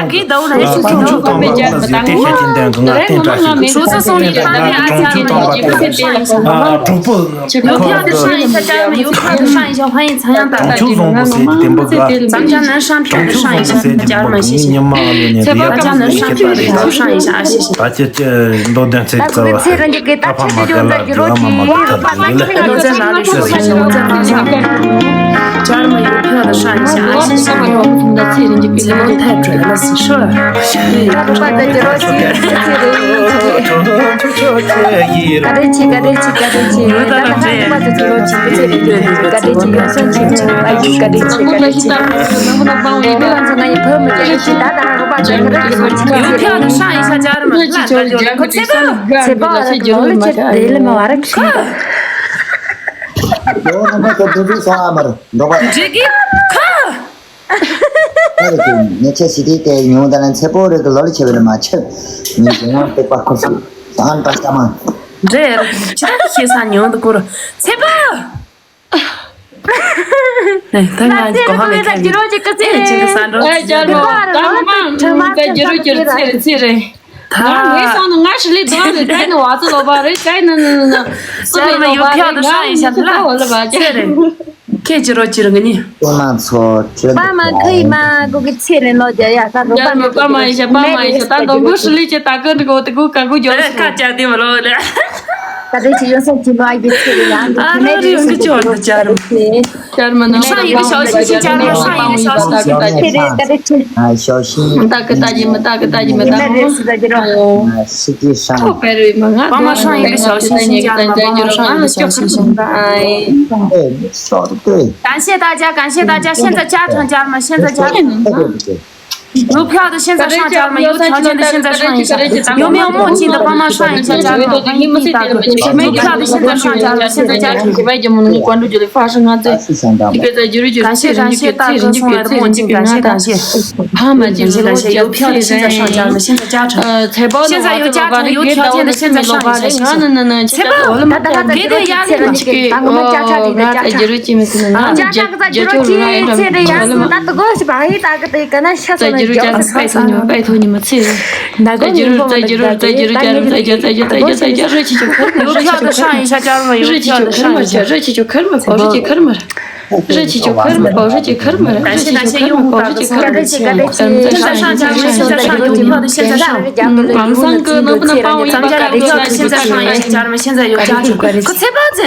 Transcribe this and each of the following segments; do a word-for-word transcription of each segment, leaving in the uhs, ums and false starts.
ང་གིས་ཟླ་བོ་རེ་ཞིག་གྲོང་ཚོ་སྟོན་པ་ལ་ཟེར་ཏེ་བཤད་ཀྱིན་ལྡན་གི། ང་བསྟན་དྲག་ཞིག་གྲོང་ཚོ་སོང་ནས་ཕ་མའི་ཨ་ཅག་གྲོང་ཚོ་སྟོན་པ་དེ་ཨ་གྲོགས་པོ་ཡོ་ཕྱོགས་དུ་ཧྲང་ཡིན་ཤ་ཅར་མ། ཡོ་ཕྱོགས་དུ་ཧྲང་ཡིན་ཤ། ཧ་ཡིན་ཚང་ཡང་ད་ད་དྲི་ང་ནོ་མ་ཚེ་དེ་བོ་ག་ཙམ་ཅང་ནན་ཧྲང་ཕྱོགས་དུ་ཧྲང་ཡིན་ཤ་ཅར་མ་ཤེས་ཤིང་། ཉི་མ་ཨ་ལོ་ཉན་ཚེ་བ་ག་ཙམ་ནན་ཧྲང་ཕྱོགས་དུ་ཧྲང་ཡིན་ཤ་ཨ་ཤེས་ཤིང་། ད་ཅི་ཅི་མདོ་དོན་ཚིག་རྩ་བ་ཨ་ཕ་མ་ག་ལ་དུ་ཨ་མ་མ་ག་ཐ་དུ་ལ་ལོ་ཙེ་ལ་རེ་ཞུ་ཞིང་། ལོ་ཙེ་ལ་རེ་ཞུ་ཞིང་། ཅར་མ་ཡོ་ཕྱོགས་དུ་ཧྲང་ཡིན་ཤ་ཨ་ཤེས་ཤིང་། ལོ་ཐད་བྲོས་ལ་སི་ཧྲོ་ལ། ད་རུ་པ་ད་ཅི་རོ་ཅི་ཅི་རེ་ཡིན་ཅི། ཀ་རེ་ཅི་ཀ་རེ་ཅི་ཀ་རེ་ཅི། ད་ད་ད་རུ་པ་ད་ཅི་རོ་ཅི་ཅི་རེ་ཡིན་ཅི། ཀ་རེ་ཅི་ཡོ་སོ་ཅི་ཅི་ཨ་ཡི། ཀ་རེ་ཅི་ཀ་རེ་ཅི། ང་ཚོ་ང་ཡི་ཕོ་མི་ཀ་རེ་ཅི། ད་ད་རུ་པ་ད་ཅི་རོ་ཅི་རོ་ཅི་ཅི་ཅི། ཡོ་ཕྱོགས་དུ་ཧྲང་ཡིན་ཤ་ཅར་མ་ལ་ད་ཅོ་རེ་ཁོ་ཚེ་བ་ཚེ་བ་ལ་ཅོ་རེ་ལ་མ་བ་ར་ཁི། ཡོ་ང་ཚོ་དུ་དུ་སོང་ཨ་མར་འགྲོ་པ། འགྲིག་གི་ཁ། ཨ་རེ་ཀུན་ངས་ཆ་ཞི་དེ་དེ་ཉུང་ད་ན་ཚེ་པོ་རེ་གི་ལོ་ལ་ཆེ་བ་ལ་མ་ཆེ། ཉིན་གྱི་ངང་སྟེགས་པ་ཁོ་སུ་སང་ཏྲ་ཀ་མ། འདྲེ་ཅི་ད་ཤེས་ས་ཉུང་དུ་ཀུ་རུ་ཚེ་པོ། ནས་ད་ང་གོ་ཧ་མེད་ཁ་གི་ཨེ་ཅི་གི་ས་འགྲོ་ཨེ་ཅར་མོ་ད་མ་མ་ད་རྒྱུ་རུ་གྱུར་ཚེ་རེ་ཚེ་རེ། ད་ངས་སང་ནི་ང་ཧྲི་ལི་དོ་རེ་ད་ནི་བ་ཚོ་ལོ་པ་རེ་ཀའི་ནི་ནི་ནི་ནི་སུ་ལི་ལོ་པ་རེ་ང་ནི་ཚེ་ད་བ་ལ་བ་ཅེ་རེ། ཁྱེད་ཀྱི་རོ་ཅི་རུ་ངི་ནི། ཨེ་མ་ཚོ་ཁྱོད་པ་མ་ཁུ་ཡི་མ་གོ་གི་ཚེ་རེ་ལོ་རྒྱ་ཡ་ས་རོ་པ་མ་པ་མ་ཡི་ཤ་པ་མ་ཡི་ཤ་ད་དོ་གུ་ཧྲི་ལི་ཅེ་ད་ཀ་འདི་གོ་དེ་གུ་ཀ་གུ་ཇོ་རེ་ཁ་ཅག་དེ་མ་ལོ་ལེ། ད་དེ་ཅི་ཡོ་སོ་ཅི་ལོ་ཨ་གི་ཚེ་རེ་ཡང་དུ་ཨ་ཁུ་ནེ་རི་རི་ཡོང་གི་ཅོ་ད་ཅ་རུ། ཅར་མ་ན་ཧྲང་ཡི་གི་ཞའོ་ཤིང་ཤིང་ཅར་མ་ཧྲང་ཡི་གི་ཞའོ་ཤིང་ཤིང་ཤིང་། ཨ་ཞའོ་ཤིང་། མི་ཏག་གི་ཏག་ཡིན་མི་ཏག་གི་ཏག་ཡིན་མི་ཏག་ཧོ། ཨ་ཤི་ཀི་ཧྲང་། ཐོ་པེ་རུ་མ་ང་པ་མ་ཧྲང་ཡི་གི་ཞའོ་ཤིང་ཤིང་ཅར་མ་པ་མ་ཧྲང་ཡི་གི་ཞའོ་ཤིང་ཤིང་། 感谢大家，感谢大家，现在加成加了吗？现在加成。 有票的现在上家了吗？有条件的现在上一下。有没有墨镜的帮忙上一下家了吗？欢迎地大哥。没票的现在上家了吗？现在加成。感谢感谢大哥送来的墨镜，感谢感谢。感谢感谢，有票的现在上家了吗？现在加成。现在有加成，有条件的现在上一下。 ཚེ་པོ། ད་ད་ད་ད་གི་རོ་ཅི་ཚེ་རེ་ཅི་གི་ད་ང་མ་ཅག་ཅག་རེ་ཅག་ཅག་ཅག་ཅག་གི་ཚེ་རེ་ཡ་སི་ད་ད་གོ་ཞི་བ་ཧི་ད་གི་དེ་ག་ན་ཤ་སོ་ན་ཇག་ས་པའི་ཐོ་ཉི་མ་པའི་ཐོ་ཉི་མ་ཚེ་རེ། ད་གོ་ཉི་མ་ད་གི་རོ་ད་གི་རོ་ད་གི་རོ་ཅག་རེ་ད་གི་ད་གི་ད་གི་ད་གི་རོ་ཅི་ཅོ་ཁར་མ་ཡོ་ཁྱོད་ད་ཤ་ཡི་ཤ་ཅག་རེ་མ་ཡོ་ཁྱོད་ད་ཤ་ཡི་ཤ་རོ་ཅི་ཅོ་ཁར་མ་པའོ་རོ་ཅི་ཁར་མ། རེ་ཆི་ཆོ་ཁར་མ་པའོ་རེ་ཆི་ཁར་མ་རེ་ཆི་ཆོ་ཁར་མ་པའོ་རེ་ཆི་ཁར་མ། 现在上架了，现在上架了，现在上有票的，现在上。 ལམ་སང་གི་ནང་པ་ན་པའོ་ཡིན་པ་ག་རེ་ཡོད་ན་现在上一下加了吗？现在有加成。可才八折。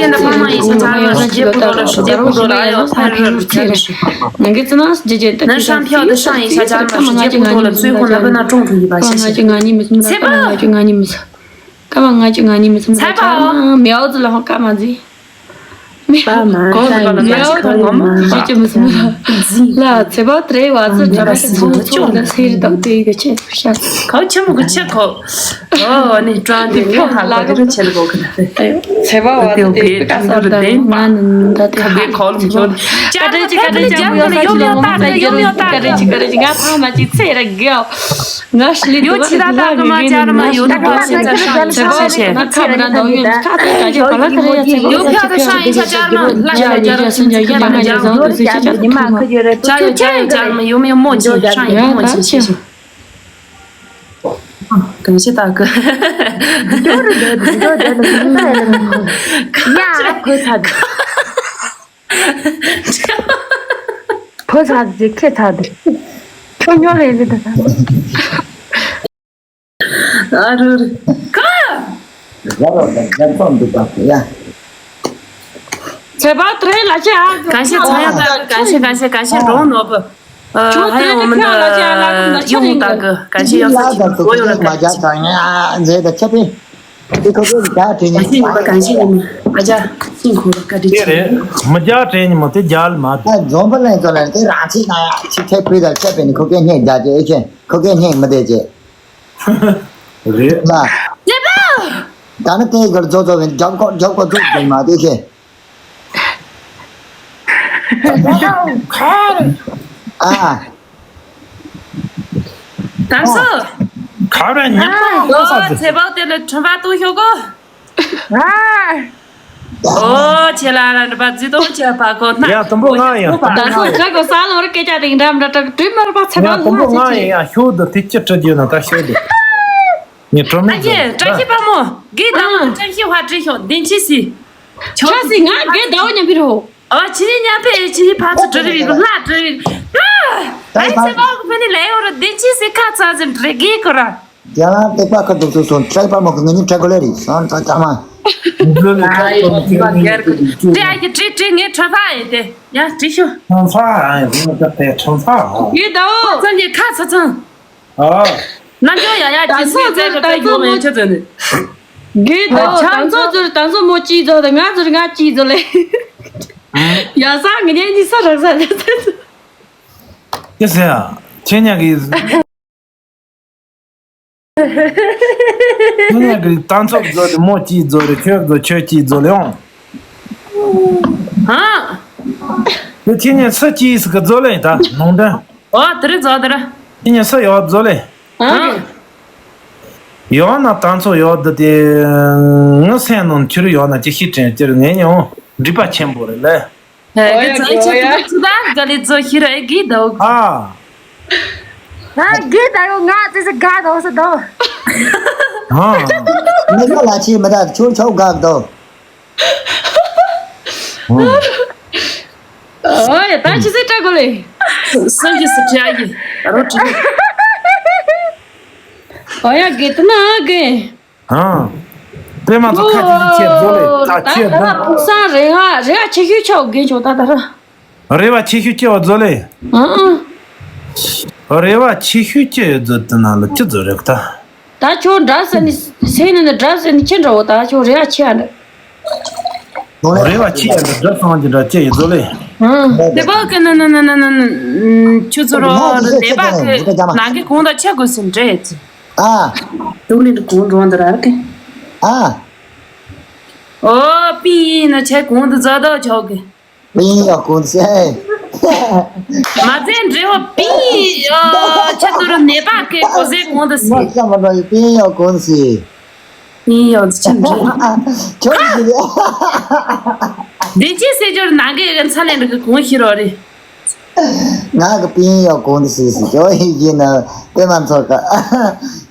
间的帮忙一下家人们，时间不多了，时间不多了，哎呦，太热了，真的是。能给咱们姐姐的能上票的上一下家人们，时间不多了，最后能不能中出一把，谢谢。才宝。 ཀ་མ་ང་ཅི་ང་ཉི་མི་སུམ་ད་ཀ་མ་ང་ཅི་ང་ཉི་མི་སུམ་ད་ཆ་མ་མེའོ་ཙི་ལ་ཧོ་ཀ་མ་ཛི་མེའོ་ཀོ་ལ་ལ་ཅི་ཁ་ལ་མ་ཅི་ཅི་མི་སུམ་ལ་ཚེ་བ་ཏྲེ་བ་ཙི་ཏྲ་ཤ་ཚོ་ཚོ་ལ་སེར་དང་ཏེ་ག་ཆེ་ཤ་ཁའོ་ཆེ་མོ་གི་ཆེ་ཁོ་ཨོ་ནི་ཀྲང་ཏེ་ནི་ཧ་ལ་གི་ར་ཆེ་ལ་གོ་གི་ན་ཚེ་བ་བ་ཏེ་ཏེ་ཀ་ས་ད་ང་ནི་ད་ཏེ་ཁ་གི་ཁོ་ལ་མི་ཁྱོ་ཀ་ཏེ་ཅི་ཀ་ཏེ་ཅི་ཡོ་མེའོ་ཡོ་ཏ་ཀ་ཡོ་མེའོ་ཏ་ཀ་ཏེ་ཅི་ཀ་ཏེ་ཅི་ང་ཕ་མ་ཅི་ཚེ་ར་གི་ཡོ། ང་ཤི་ལི་དུ་བ་ལ་ལ་གི་མ་ཅར་མ་ཡོད་དུ་བ་ཤེས་ཚ་ཤ་ཤ་ཤ་ཤེ། ང་ཁ་མ་ན་འདོ་ཡོད་ཁ་ཚ་ཀ་ཅི་བ་ལ་ཁ་རེ་ཡ་ཚ་ཡོད་ཕྱག་དུ་ཤ་ཡིན་ཤ་ཅར་མ་ལ་ཤ་ཅར་ཅི་ཁ་མ་ཅར་འདོ་དུ་ཤ་ཅར་ཁུ་མ། ཅར་ཡོད་ཅར་ཡོད་ཅར་མ་ཡོད་མེད་མོ་ཅི་ཤ་ཡིན་མོ་ཅི་ཤ་ཤ། གང་ཤེས་ད་གི། འདོ་རུ་འདོ་འདོ་འདོ་འདོ་འདོ་ཡ་ཁོ་ཚ་གི། ཕོ་ཚ་དེ་ཁེ་ཚ་དེ། ཁྱོད་ཉོ་རེ་རེ་ད་ཚ། ཨ་རུ་རུ། ཀ་ཡ་རོ་ད་རྒྱབ་ཚོགས་འདུག་པ་ཡ། ཚེ་བ་ཏྲེ་ལ་ཆེ་ཨ། གང་ཤེས་ཚ་ཡ་ད་གང་ཤེས་གང་ཤེས་གང་ཤེས་འགྲོ་ནོ་པ། ཨ་ཧ་ཡ་འོ་མི་ད་ཡོང་ད་གི་གང་ཤེས་ཡོང་ས་ཅིག་འགྲོ་ཡོང་ན་ག་ཅི། འདི་ཁོ་ཚོས་ད་དྲན་ཡ་འདི་ད་ཁྱེད་པས། འདི་ཁོ་ཚོས་ད་དྲན་ཡ། གང་ཤེས་ཡིན་པ་གང་ཤེས་ཡིན་ཨ་ཅག་ཤིང་ཁོ་ལ་བཀའ་དྲིན་ཆེ། དེ་རེད། མི་རྒྱག་དྲན་ནི་མ་དེ་རྒྱག་ལ་མ་དེ། ཨ་རྫོང་དཔོན་ལ་ཚོ་ལ་དེ་རང་ཚིག་ན་ཡ་ཆི་ཐེ་ཕུལ་ད་ཁྱེད་པས་ནི་ཁོ་སྐད་སྙན་རྒྱག་ཅེས་ཨེ་ཁྱེད་ཁོ་སྐད་སྙན་མི་བདེ་ཅེས། རེད། ལ། ལེ་པོ། ད་ནི་དེ་གར་རྫོ་རྫོ་བའི་རྒྱབ་ཁོག་རྒྱབ་ཁོག་ཚུགས་དེ་མ་དེ་ཁྱེད། ཨ། ད་སོ། ག་རེ་ཉི་མ་ཨོ་ཚེ་བག་དེ་ལ་ཁྲོན་པ་ཏུ་ཤོག་གོ། ཨོ་ཆེ་ལ་ར་འདྲ་པ་ཛི་ཏོ་ཆེ་པ་གོ་ན། ཡ་དུམ་བུ་ང་ཡ། ད་སོ་ཁྲ་གོ་ས་ལོ་ར་སྐད་ཆ་དེ་འདྲ་འདྲ་དྲག་དྲི་མར་པ་ཚེ་བག་ང་ཚེ་ཆེ། ཡ་ཤོ་དུ་དེ་ཅི་ཁྲི་རྒྱུ་ན་ད་ཤོ་དུ། ངས་གྲོ་མོ་ཨ་ཡེ་བཀྲ་ཤིས་པ་མོ། གི་ད་བཀྲ་ཤིས་ཧ་དྲི་ཤོ་དེན་ཆི་སི། ཆ་སི་ང་གི་ད་བ་ཉམ་པི་རོ། ཨ་ཕྱི་ཉིན་མཉམ་པའི་ཕྱི་ཕ་ཚུ་འགྲོ་རེ་བི་ལ་འགྲོ་རེ། ཨ་ཨ་ཚེ་བག་གི་ཕི་ནི་ལེ་ཡོ་ར་དེན་ཆི་སི་ཁ་ཚ་ཟིན་འགྲེ་གི་གོ་ར། རྒྱ་ལ་ཏེ་པ་ཁ་དུག་དུག་སོང་ཁྲལ་པ་མོ་གི་ངི་ཁྲ་གོ་ལེ་རི་སོང་ཁྲ་ཁྲ་མ། དེ་ཨ་ཡི་ཏྲི་ཏྲི་ངའི་ཁྲ་ཚ་ཡི་དེ་ཡ་ཏྲི་ཤོ། ཁྲ་ཚ་ཨ་ཡི་ཁྲ་ཚ་ཨ། ཡི་ད་འོ། ཚང་གི་ཁ་ཚ་ཚང་། ཨ། ནམ་རྒྱུན་ཡ་ཡ་ཅི་སི་ཙེ་ཁ་ཏ་ཡོ་མེ་ཆ་ཙེ་ནི། གི་ད་འོ་ད་ཚོ་ཚུར་ད་ཚོ་མོ་ཅི་ཚོ་ད་ང་ཚུར་ང་ཅི་ཚོ་ལེ། ཡ་ས་ངི་ནེ་ནི་ས་རག་ས་ལེ་ཚེ་ཚོ། ཡ་ཟེ་ཡ། ཁྱེད་ཉག་གི་ཁྱེད་ཉག་གི་ཏང་ཚོགས་བཟོ་དེ་མོ་གཅིག་བཟོ་རེ་ཁྱོད་བཟོ་ཁྱོད་གཅིག་བཟོ་ལེ་ཡོང་། ཨ། དེ་ཁྱེད་ཉག་སུ་གཅིག་སུ་གི་བཟོ་ལེ་ད་ནང་དོན། ཨོ་དེ་རེད་བཟོ་དེ་རེད། ཁྱེད་ཉག་སུ་ཡོད་བཟོ་ལེ། ཨ། ཡོད་ན་ཏང་ཚོགས་ཡོད་དེ་དེ་ངི་སེམས་ནང་ཁྱེར་ཡོད་ན་ཅི་ཤི་དྲན་ཅིར་ངས་ཡང་འགྲིག་པ་ཆེན་པོ་རེད་ལེ། ཨོ་ཡ་ཨོ་ཡ། ཨོ་ཡ། ཨོ་ཡ། ཨ། ཨ། ཨ། ཨ། ཨོ་ཡ། ད་ཅི་ཟེར་དྲ་གོ་ལེ། སུ་ཡི་སུ་དྲ་ཡི། ད་རོ་དྲི། ཨོ་ཡ། དགེ་ཏུ་ན་དགེ། ཨང་། པད་མ་ཚོ་ཁ་ཅིག་ཅིག་བཟོ་ལེ་ད་ཁྱེད་ད། ཕུགས་བསམ་རེ་བ་རེ་བ་ཆེ་ཤོས་ཆོག་རྒན་ཆོག་ད་ད་ར། རེ་བ་ཆེ་ཤོས་ཆེ་བ་བཟོ་ལེ། ཨང་། རེ་བ་ཆེ་ཤོས་ཆེ་བ་བཟོ་དུ་ན་ལ་ཅི་བཟོ་རེ་ད། ད་ཁྱོད་འདྲ་ཟེར་ནི་སེ་ནི་ནི་འདྲ་ཟེར་ནི་ཁྱེད་འདྲ་བོ་ད་ཁྱོད་རེ་བ་ཆེ་ཨ་འདྲ། རེ་བ་ཆེ་ཡ་འདྲ་འདྲ་སང་གི་འདྲ་ཅི་ཡི་བཟོ་ལེ། ཨང་། དེ་བ་གི་ནི་ནི་ནི་ནི་ནི་ཆུ་ཚོད་རོ་དེ་བ་གི་ནང་གི་གོང་ད་ཆ་དགོས་སུ་འདྲེ་ཡི་ཚི། ཨ། ཏུག་ལི་འདི་གོང་འགྲོ་འདི་ར་གི། ཨ། ཨོ་པི་ཡིན་ན་ཆེ་གོང་འདི་རྫ་དོ་ཆོག་གི། པི་ཡོ་གོང་སེ། མ་ཚད་འདྲེ་བ་པི་ཡོ་ཆེ་ཏུ་རུ་ནེ་པ་ཀེ་གོ་ཟེ་གོང་འདི་སི། མ་ཚད་མ་འདྲ་ཡི་པི་ཡོ་གོང་སེ། ཡིན་ཡང་ཅི་འདྲ། ཁྱོད་ཀྱི་བདེ་སྐྱིད་ཟེར་རྒྱུར་ནང་གི་གི་ཚ་ལེན་རིག་གི་གོང་ཤི་རོ་རེད། ང་གི་པིན་ཡོ་གོང་དུ་སུས་སུ་ཁྱོད་ཡིན་ན་དེ་མ་ཚོགས་ཀ་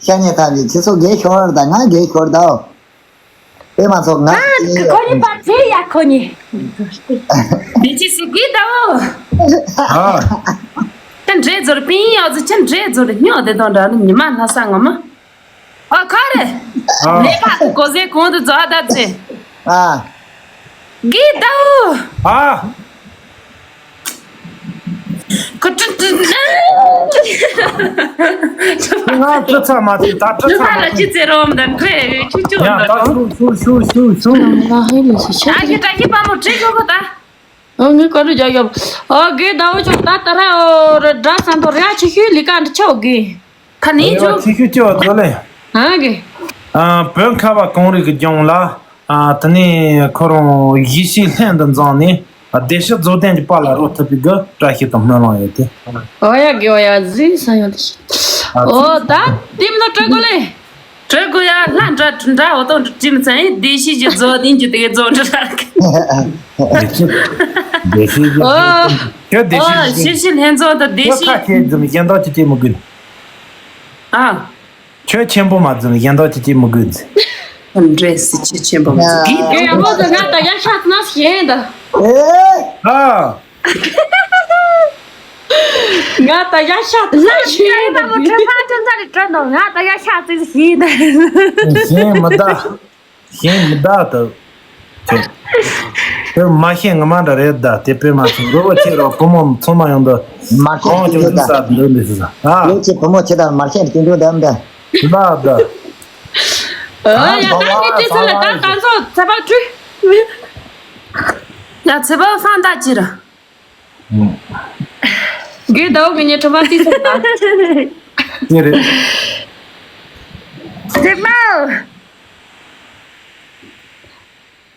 ཤ་ཉེ་ཐམས་ཅད་ཁྱེད་ཚོ་དགེ་ཤོར་ད་ང་དགེ་ཤོར་དའོ། དེ་མ་ཚོགས་ང་ཨ་པིན་ཡོ་ཁོ་གོང་ནི་པ་ཚེ་ཡ་ཁོ་ནི། བདེ་སྐྱིད་ཟེར་གི་དའོ། ཨ། ཅི་འདྲ་ཟོར་པིན་ཡོ་ཟི་ཅི་འདྲ་ཟོར་སྨྱོ་དེ་དང་འདྲ་ནི་ཉི་མ་ལྷ་ས་ངོ་མ། ཨ་ཁ་རེ། ཨ། ལས་ཀ་གོ་ཟེ་གོང་དུ་རྫོགས་ད་ཟེ། ཨ། གི་དའུ། ཨ། ཁོ་ཏྲི་ཏྲི། ང་ཏྲི་ཚ་མ་ཐེ་ད་ཏྲི་ཚ་མ་ཐེ། ཅི་ཚེ་རོམ་དང་ཁྲེ་ཆུ་ཆུ་ཡང་ད་ཤུ་ཤུ་ཤུ་ཤུ་ཤུ། ང་ཧེ་ལེ་སི་ཤ། ཨ་ཁི་ཏྲ་ཁི་པ་མོ་ཁྲེ་ཤོ་གོ་ད། ཨོ་ངའི་ཀ་རུ་རྒྱག་ཡོད། ཨོ་གི་དའུ་ཆུ་ད་ད་ར་ཨོ་ར་འདྲ་ས་མཐོ་ར་ཆི་ཤུ་ལི་ཀ་འདྲ་ཆོ་གི། ཁ་ནི་ཆུ། ཆི་ཤུ་ཆོ་ཚོ་ལེ། ཨ་གི། ཨ་བོད་ཁ་བ་གངས་རི་གི་ལྗོངས་ལ། ཨ་དེ་ནས་ཁོ་རང་ཡེ་ཤེས་ལྷན་དུ་འཛོམས་ནས་བདེ་གཤེགས་རྫོགས་ལྡན་གྱི་དཔལ་ལ་རོལ་ཐུབ་པའི་གི་བཀྲ་ཤིས་དང་སྨོན་ལམ་ཡོད་དེ། ཨོ་ཡ་གི་ཨོ་ཡ་ཟི་ས་ཡོད་དེ། ཨ་ཨོ་ད་དེ་མིན་ན་སྤྲོད་དགོས་ལེ། སྤྲོད་དགོས་ཡ་ལྷ་འདྲ་འདྲ་འོ་ཏོ་འདྲ་ཅི་མི་ཚང་ཡིན་བདེ་གཤེགས་ཀྱི་རྫོགས་ལྡན་གྱི་དེ་གའི་རྫོགས་འདྲ་རག་གི། བདེ་གཤེགས་བདེ་གཤེགས་ཀྱི་ཨོ་ཁྱོད་བདེ་ཨོ་གཤེགས་ཀྱི་ཤེས་ཤེས་ལྷན་རྫོགས་དང་བདེ་ཁྱོད་ཁ་གཤེགས་ཁྱེད་འཛུམ་གཞན་དག་ཅི་ཅི་མི་དགོས། ཨ། ཁྱོད་ཆེན་པོ་མ་འཛུམ་གཞན་དག་ཅི་ཅི་མི་དགོས་འཛི། འདྲེ་སི་ཆེ་ཆེན་པོ་མི་འཛུམ་གི། ཡ་མོ་ཟ་ང་ད་ཡ་ཤ་ཚ་ན་ཤེས་ད། ཨ། ང་ད་ཡ་ཤ་ཚ་ན་ཤེས་ད། ཁྲ་ཁྲ་ཚ་ལི་ཁྲ་ནོ་ང་ད་ཡ་ཤ་ཚ་ཤེས་ད། ཤེས་མི་ད། ཤེས་མི་ད་ད། དེ་མ་ཤེས་ངོ་མ་འདྲ་རེད་ད། དེ་དཔེ་མ་ཚོམ་རོ་བོ་ཆེ་རོ་བུ་མོ་ཚང་མ་ཡོང་ད། མ་ཤེས་གང་ཀྱང་ཀྱི་ས་འདི་འདི་ས་ཨ། ལོ་ཆེ་བུ་མོ་ཆེ་ད་མ་ཤེས་ཀྱི་འདུག་ད་འདི། ལ་ད། ཨ་ཡ་ད་ངས་དེ་ཚོ་ལ་ད་ད་ཚོ་ཚ་བ་ཁྲུས། ཡ་ཚེ་བ་ཧྥང་ད་ཅི་ར། དགེ་ཟླ་བོ་ངེད་གཉིས་ཁྲོམ་པ་རྩིས་སོང་ད། དེ་རེད། རྫི་མ།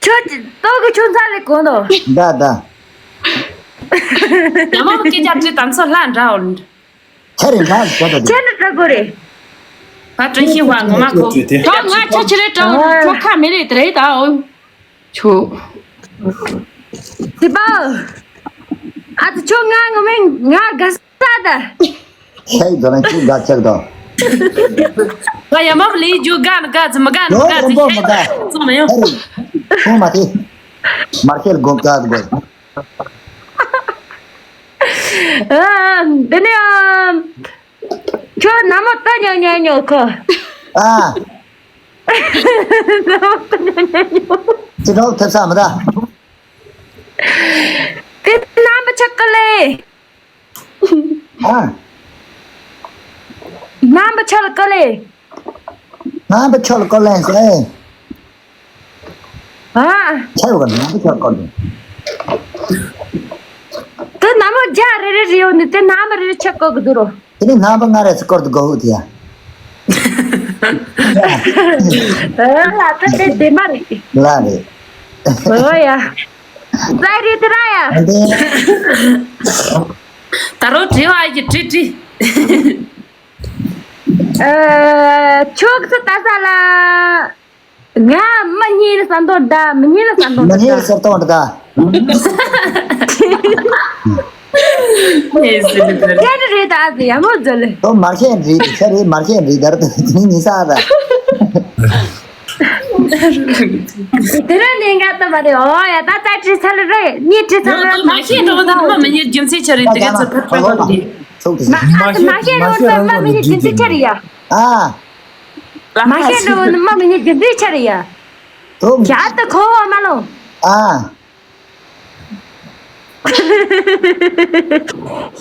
ཁྱོད་ཀྱི་ཏོག་གི་ཁྱོད་མཚན་ལས་གོང་དུ། ད་ད། ཡ་མ་སྐད་ཆ་དྲི་དམ་སོ་ལྷ་འདྲ་འོ། ཁྱེད་རེ་འདྲ་བྱ་དང་། ཁྱེད་ནི་སྤྲོད་དགོས་རེད། ད་དྲན་ཤེས་བ་ངོ་མ་གོ། ད་ང་ཆ་ཆི་རེད་དྲ་འོ་ཁ་མི་རེད་དེ་རེད་ད་འོ། ཆུ། དེ་པ། ཨ་ཙི་ཁྱོད་ང་ངོ་མ་ང་དགའ་ས་ད། ཤེས་དོ་ན་ཁྱོད་དགའ་ཆགས་དོ། ང་ཡ་མ་ལས་རྒྱུ་དགའ་ན་དགའ་ཙི་མི་དགའ་ན་ཡོ་དགའ་ཙི་རིན་པོ་མི་དགའ། ཙི་མ་ཡོང་། ཧེ་རེད། ཁོང་མ་དེ། མར་ཁེལ་དགོངས་དག་དགོས། ཨ། འདི་ནི་ཨ། ཁྱོད་ནམ་མོ་ལྟ་ཉོ་ཉོ་ཉོ་ཁོ། ཨ། ཅི་འདྲ་ཐེབས་ས་མི་ད། དེ་རྣམ་པ་ཆག་གི་ལེ། ཨ། རྣམ་པ་ཆག་གི་ལེ། རྣམ་པ་ཆག་གི་ལེ་ཟེར། ཨ། ཆག་གི་རྣམ་པ་ཆག་གི་ལེ། དེ་རྣམ་པ་རྒྱ་རེ་རེ་རེ་ཡོད་ནི་དེ་རྣམ་པ་རེ་རེ་ཆག་གི་འདུག་རོ། དེ་ནི་རྣམ་པ་ལྔ་རེ་སྐོར་དུ་དགོས་ཧུ་དེ་ཡ། ཨ་ལ་ད་དེ་བདེན་པ་རེད། ལ་རེད། ཨོ་ཡ། ཙའི་རི་དེ་ར་ཡ། ཨ་འདི། ད་རོ་དྲི་བ་ཡི་དྲི་དྲི། ཨ་ཆོག་ཚུ་ད་ས་ལ། ང་མི་གཉིས་ལ་ས་མདོ་འདྲ་མི་གཉིས་ལ་ས་མདོ་མི་གཉིས་ལ་འདྲ། ས་མདོ་འདྲ། ཨེ་ཟི་ལི་ཟི་ལི། ཁྱེད་རེད་ད་ཨ་ཟི་ཡ་མོ་ཟི་ལི། ཁྱོད་མར་ཤེས་རེད་ཁྱེད་རེད་མར་ཤེས་རེད་དར་དུ་དེ་ནི་ཉི་ས་ར། དེ་ར་ནི་ང་ད་མ་རེད་ཨོ་ཡ་ད་ད་ཁྲི་ཚ་ལ་རེད་གཉིས་ཁྲི་ཚ་ལ་རེད། མ་ཤེས་འགྲོ་འདི་མ་མི་ཉེར་རྒྱུ་མཚན་ཆ་རེད་དེ་ག་ཚོད་ཕར་ཕར་གོ་དེ། ཚོགས་དེ་མ་ཤེས་མ་ཤེས་རོ་ད་མ་མི་ཉེར་རྒྱུ་མཚན་ཆ་རེད་ཡ། ཨ། མ་ཤེས་འགྲོ་འདི་མ་མི་ཉེར་རྒྱུ་མཚན་ཆ་རེད་ཡ། ཚོགས་ཞག་ཏུ་ཁོ་བོ་མ་ལོ། ཨ།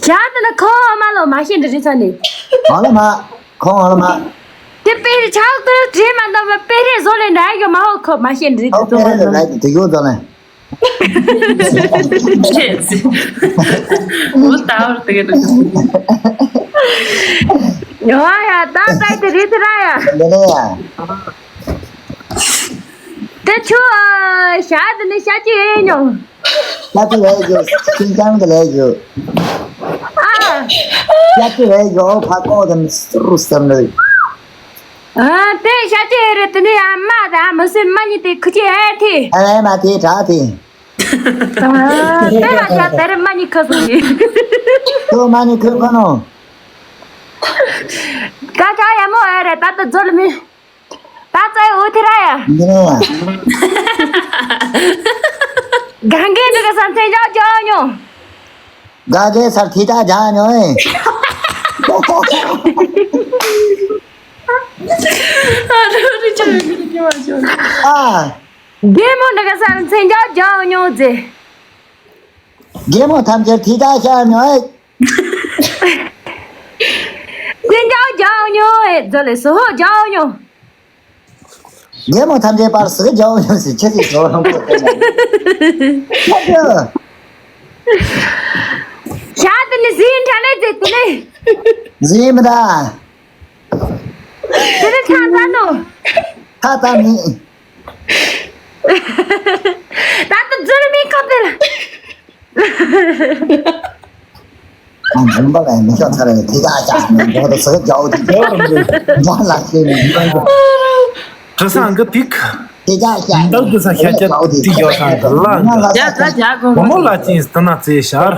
ཞག་དེ་ན་ཁོ་མ་ལོ་མ་ཤེས་འདྲི་རི་ཚ་ནི། མ་ལོ་མ། ཁོ་མ་ལོ་མ། དེ་དཔེ་རི་ཆག་ཏུ་བྲིས་མ་འདོད་པ་དཔེ་རེ་བཟོ་ལེ་འདྲ་ཡོད་མ་ཧོ་ཁོ་མ་ཤེས་འདྲི་ཨོ་དེ་དཔེ་རེ་ལེ་ལ་དེ་ཡོད་ཙང་ལེ། ཁྱེད་ཚེ། འོ་ད་བར་དེ་ག་ཡོ་ཡ་ད་ད་དེ་རི་ཚ་ར་ཡ། ལེ་ལེ་ཡ། དེ་ཆུ་ཞག་དེ་ནི་ཤ་ཅི་ཡོད་མྱོང་། ཤ་ཅི་ཡོད་རྒྱུ་ཤིན་ཅང་དུ་ལས་རྒྱུ། ཨ། ཤ་ཅི་ཡོད་རྒྱུ་ཕ་ཀོ་དམ་རུ་སམ་ལོས། ཨ་དེ་ཤ་ཅེ་རེད། དེ་ནས་ཨ་མ་དང་མི་སེར་མ་གཉིས་དེ་ཁུ་ཅེ་ཨེ་ཐི། ཨ་ལས་མ་དེ་དྲག་དེ། ཨ་དེ་ལ་ཤ་དེ་རེད། མ་གཉིས་ཁུ་སོང་གི། ཁུ་མ་གཉིས་ཁུ་ཁུ་ནོ། ཀ་ཅག་ཡ་མོ་ཨེ་རེད། ད་ལྟ་འཛོལ་མི། ད་ཙའི་འུ་ཐི་ར་ཡ། འདི་ནས་ཡ། གང་གི་འདི་ག་ས་མཚན་ཅག་ཅག་ཉོ། ག་གེ་སར་ཐི་ཅག་ཅག་ཉོ་ཨེ། ཨ་རི་ཅག་གི་ཉོ་ཅོ། ཨ། རྒན་མོ་འདི་ག་ས་མཚན་ཅག་ཅག་ཉོ་ཟེ། རྒན་མོ་ཐམས་ཅད་ཐི་ཅག་ཤར་ཉོ་ཨེ། སེན་ཅའོ་ཅའོ་ཉོ་ཨེ་ཛོ་ལེ་སོ་ཧོ་ཅའོ་ཉོ། རྒན་མོ་ཐམས་ཅད་པར་སི་ཀ་ཅའོ་ཉོ་ཟེར་ཁྱེད་ཀྱིས་ཇོ་རང་པོ་ཁྱེད་ཀྱིས། ཤ་དེ་ནི་ཟིན་ཁྲ་ལེ་ཛེ་དེ་ནི། ཟིན་མི་ད། དེ་ནི་ཆང་ཚ་ནོ། ཁ་ཏ་མི། ད་ལྟ་འཛུལ་མི་ཁ་དེ་ལ། ཨ་འཛུལ་པ་ལ་མི་ཤོག་ཚར་རེད། དེ་ཡག་ཡག་མི་འགྲོ་དེ་ཟེར་རྒྱའོ་དེ་རྒྱའོ་རང་གི་འགྲོ་ལ་ཤེས་མི་འགྲོ། དྲི་བཟང་གི་ཏིག་དེ་ཡག་ཡག་འདག་དེ་ས་ཤ་ཆ་ཏིག་ཡོ་ས་འདི་ལ་ཡ་ད་ཡག་གོ་མོ་མོ་ལ་ཅིན་སྟ་ན་ཙེ་ཤར།